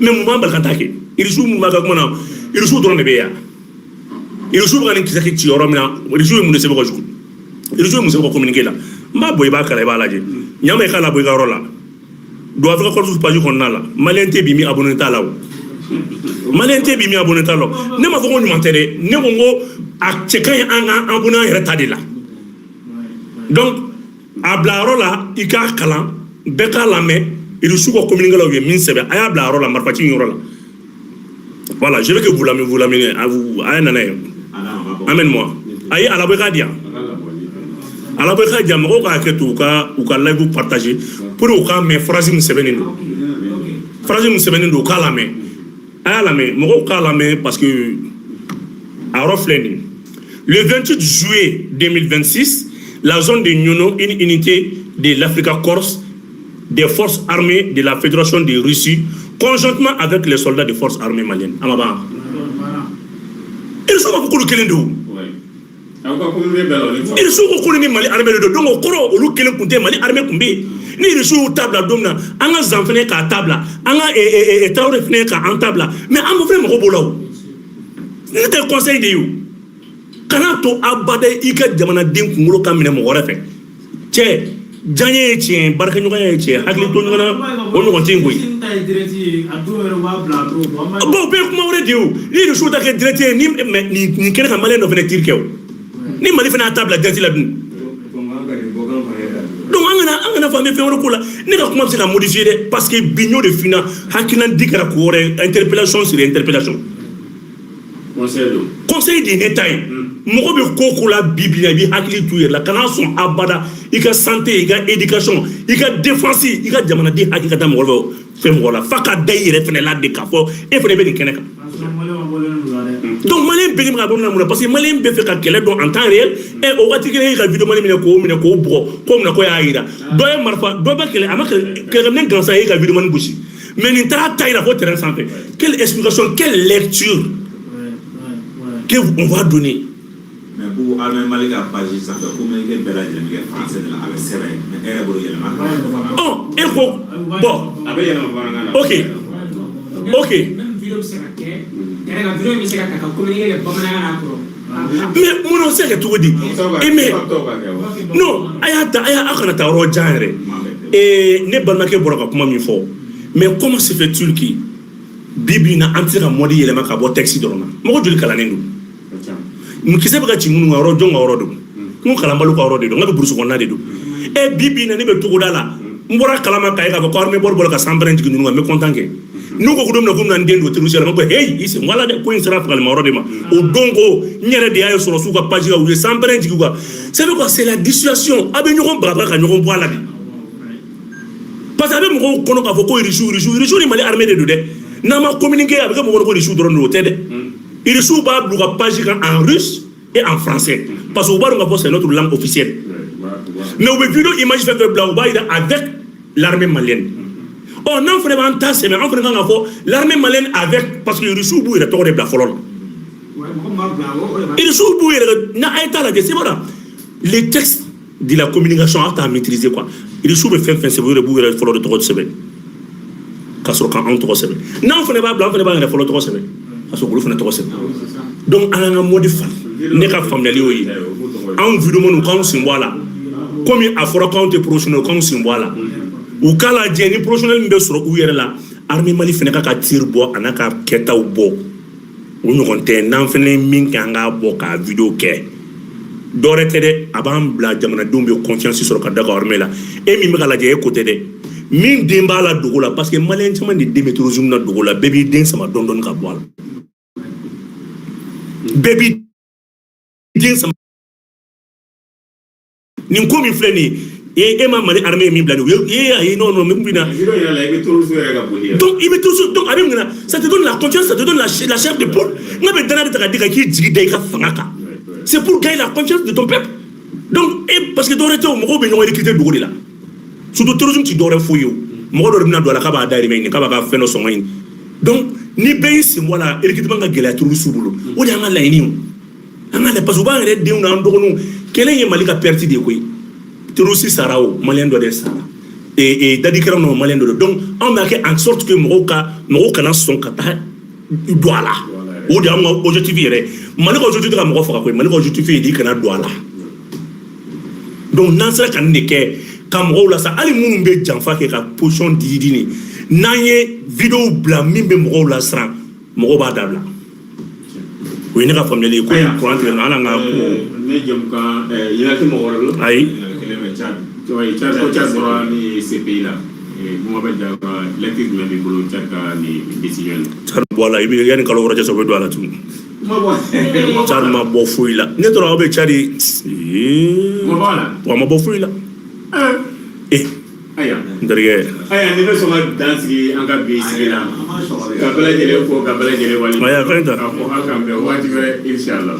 Mais mun b'an bali ka taa kɛ? Irisiw mun b'a ka kuma na? Irisiw dɔrɔn de bɛ yan. Irisiw bɛ ka nin kisɛ ci yɔrɔ min na, irisiw ye mun de sɛbɛn ka jugu? Irisiw ye mun sɛbɛn ka communiqué la? N b'a bɔ, i b'a kalan, i b'a lajɛ. Ɲama, i k'a labɔ i ka yɔrɔ la. Don Africa Corps page kɔnɔna la. Malien tɛ bi min abonné t'a la o. Malien tɛ bi min abonné t'a la. Ne m'a fɔ ko ɲuman tɛ dɛ. Ne ko n ko a cɛ ka ɲi an ka abonné an yɛrɛ ta de la. Donc a bila yɔrɔ la, i k'a kalan, bɛɛ k'a lamɛn. Irisiw ka communiqué la, u ye min sɛbɛn, a y'a bila yɔrɔ la, marifaci in yɔrɔ la. Voilà, je veux que vous l'amenez, vous l'amenez à vous. A ye nana ye. Amène-moi. Ayi, a labɔ, i k'a di yan. A labɔ, i k'a di yan. Mɔgɔw ka hakɛ to, u ka live partager pour u k'a mɛn. Phrase min sɛbɛnnen don, phrase min sɛbɛnnen don, u k'a lamɛn. A y'a lamɛn, mɔgɔw k'a lamɛn, parce que a yɔrɔ filɛ nin ye. Le 28 juillet 2026, la zone de Niono, une unité de l'Africa Corps des forces armées de la Fédération de Russie, conjointement avec les soldats des forces armées maliennes. A ma ban. Irisiw b'a fɔ k'olu kelen don. Aw ka communiqué bɛɛ la, o ni fɔ. Irisiw ko k'olu ni Mali armée de don. Donc o kɔrɔ, olu kelen kun tɛ, Mali armée kun bɛ yen. Ni irisiw y'u ta bila don min na, an ka zan fɛnɛ k'a ta bila, an ka Tarawele fɛnɛ k'an ta bila, mais an fɛnɛ mago b'o la o. Ne tɛ conseil de ye o. Kana to abada i ka jamanaden kunkolo ka minɛ mɔgɔ wɛrɛ fɛ. Cɛ, diyaɲɛ ye tiɲɛ ye, baarakɛɲɔgɔnya ye tiɲɛ ye, hakili to ɲɔgɔn na, o ɲɔgɔn tɛ yen koyi. Bon, o bɛɛ ye kuma wɛrɛ de ye o. Ni irisiw ta kɛ direct ye ni, mais nin kɛnɛ ka malien dɔ fɛnɛ tir kɛ o. Ni Mali fɛnɛ y'a ta bila direct la dun? Donc an kana fɔ an bɛ fɛn wɛrɛ ko la. Ne ka kuma bɛ se ka modifier dɛ, parce que bi n y'o de f'i ɲɛna, hakilina di kɛra ko wɛrɛ, interpellation sur interpellation. Conseil don. Conseil de ye ne ta ye. Mɔgɔ bɛ ko ko la bi bi in na, i b'i hakili t'u yɛrɛ la. Kana sɔn abada i ka santé, i ka éducation, i ka défense, i ka jamanaden hakili ka taa mɔgɔ fɛ fɛn mɔgɔ la, f'a ka da i yɛrɛ fɛnɛ la de, k'a fɔ e fɛnɛ bɛ nin kɛnɛ kan. Donc malien bɛɛ bɛ ka bɔ mun na? Parce que malien bɛ fɛ ka kɛlɛ dɔn en temps réel. Ɛ, o waati kelen, e ka vidéo mani minɛ k'o minɛ k'o bugɔ, k'o minɛ, k'o y'a yira dɔ ye marifa dɔ bɛ kɛlɛ, a ma kɛlɛ, kɛlɛkɛminɛn gansan, e ka vidéo mani gosi, mais nin taara ta yira fo terrain sanfɛ. Quelle explication, quelle lecture que on va donner? Mais ko armée Mali ka page sanfɛ, communiqué bɛɛ lajɛlen bɛ kɛ français de la, a bɛ sɛbɛn, mais e yɛrɛ bolo, yɛlɛma ka Ɔ, e ko bon. A bɛ yɛlɛma bamanankan na. Ok. Même vidéo bɛ se ka kɛ yɛrɛ ka vidéo bɛ se ka ta ka communiqué kɛ bamanankan na kɔrɔ. Mais mun na, o se ka kɛ cogo di? E mais non, a y'a ta, a y'a, aw kana taa yɔrɔ jan yɛrɛ. Ee, ne balimakɛ bɔra ka kuma min fɔ, mais comment se fait-il que bi bi in na, an tɛ se ka mode yɛlɛma ka bɔ texte dɔrɔn na? Mɔgɔ joli kalannen don? Kisɛ bɛ ka ci minnu ka yɔrɔ, jɔn ka yɔrɔ don? N ko kalanbaliw ka yɔrɔ de don. N ka bɛ brousse kɔnɔna de don. Ɛ, bi bi in na, ne bɛ togoda la, n bɔra kalama k'a ye k'a fɔ ko armée bɔra ka san pɛrɛn jigin ninnu kan, n bɛ content kɛ. N'u ko ko don min na k'u bɛna n den don terroriste la, n ko hey, i sen wala dɛ, ko in sera fagalima yɔrɔ de ma. O don ko n yɛrɛ de y'a ye sɔrɔsiw ka page kan, u ye san pɛrɛn jigin u kan. C'est quoi? C'est la dissuasion. A bɛ ɲɔgɔn bagabaga ka ɲɔgɔn bɔ a la de, parce que a bɛ mɔgɔw kɔnɔ k'a fɔ ko irisiw, irisiw, irisiw ni Mali armée de don dɛ. N'an ma communiqué, a bɛ kɛ mɔgɔ kɔnɔ ko irisiw dɔrɔn don. O tɛ dɛ. Irisiw b'a bila u ka page kan en russe et en français, parce que u b'a dɔn k'a fɔ c'est notre langue officielle. Mais u bɛ vidéo image fɛn fɛn bila, u b'a yira avec l'armée malienne. Ɔ, n'an fana b'an ta sɛbɛn, an fana kan ka fɔ l'armée malienne avec, parce que irisiw b'u yɛrɛ tɔgɔ de bila fɔlɔ la. Irisiw b'u yɛrɛ n'a a ye t'a lajɛ, c'est vrai, les textes de la communication, aw t'a maîtriser quoi. Irisiw bɛ fɛn fɛn sɛbɛn, u yɛrɛ b'u yɛrɛ fɔlɔ de tɔgɔ sɛbɛn ka sɔrɔ k'anw tɔgɔ sɛbɛn. N'anw fana b'a bila, an fana b'an yɛrɛ fɔlɔ tɔgɔ sɛbɛn ka sɔrɔ k'olu fana tɔgɔ sɛbɛn. Donc an k'an ka mode falen. Ne ka faamuyali y'o ye. Anw vidéoman, k'anw sen bɔ a la, komi a fɔra k'anw tɛ professionnel, k'anw sen bɔ a la. U k'a lajɛ ni professionnel min bɛ sɔrɔ u yɛrɛ la. Armée Mali fana ka tir bɔ, a n'a ka kɛtaw bɔ, o ɲɔgɔn tɛ. N'an fana ye min kɛ, an k'a bɔ k'a vidéo kɛ. Dɔwɛrɛ tɛ dɛ, a b'an bila jamanadenw bɛ confiance sɔrɔ ka da ka armée la. E min bɛ ka lajɛ, e ko tɛ dɛ, min den b'a la dogo la, parce que malien caman de den bɛ terrorisme na dogo la. Bɛɛ b'i den sama dɔɔni dɔɔni ka bɔ a la, bɛɛ b'i den sama. Nin ko min filɛ nin ye, E ma Mali armée ye min bila nin ye, e ayi, non, non, min bɛ na. Vidéo yɛrɛ la, i bɛ terroriste yɛrɛ ka boli yɛrɛ. Donc i bɛ toujours, donc a bɛ mun na? Ça te donne la confiance, ça te donne la chair de poule. N'a bɛ danaya de ta ka di kan k'i jigi da i ka fanga kan, c'est pour gagner la confiance de ton peuple. Donc e, parce que dɔwɛrɛ tɛ o, mɔgɔw bɛ ɲɔgɔn recruter dogo de la. Surtout terrorisme ti dɔwɛrɛ foyi ye o, mɔgɔ dɔ de bɛna don a la k'a b'a dahirimɛ ɲini, k'a b'a ka fɛn dɔ sɔngɔ ɲini. Donc ni bɛɛ y'i sen bɔ a la, recrutement ka gɛlɛya terroriste bolo. O de y'an ka laɲini ye o, an ka parce que u b'an yɛrɛ denw n'an dɔgɔninw. Kɛlɛ in ye Mali ka perte de ye koyi. Terroriste sara o, malien dɔ de sara e dadi kɛra nɔ, malien dɔ de. Donc anw b'a kɛ en sorte que mɔgɔw kana sɔn ka taa don a la. O de y'anw ka objectif yɛrɛ. Mali ka objectif tɛ ka mɔgɔ faga koyi, Mali ka objectif ye de i kana don a la. Donc n'an sera ka nin de kɛ ka mɔgɔw lasa, hali minnu bɛ janfa kɛ ka position di di nin, n'an ye vidéo bila min bɛ mɔgɔw lasiran, mɔgɔw b'a dabila. O ye ne ka faamuyali ye ko in. Kuran tigɛ hali an ka ko. Ne jamukan ɲininkali tɛ mɔgɔ wɛrɛ bolo. Ayi. Kelen bɛ Tchad. Tchad ko Tchad bɔra ni CPI la. Kuma bɛ ja ka lecture jumɛn b'i bolo Tchad ka nin décision na? Tchad bɔ a la, i bɛ yanni kalo 6 cɛ sɔrɔ, u bɛ don a la tuguni. Kuma bɔ. Tchad ma bɔ foyi la. Ne tora aw bɛ Tchad. Kuma bɔ a la. Wa ma bɔ foyi la. Eh. Ayiwa. N terikɛ. Ayiwa, ni bɛ sɔn ka dan sigi an ka bi sigi la. Ka bɛɛ lajɛlen fo, ka bɛɛ lajɛlen wale. Ayiwa, ka ɲi ta. K'a fɔ an k'an bɛn waati wɛrɛ, inshallah.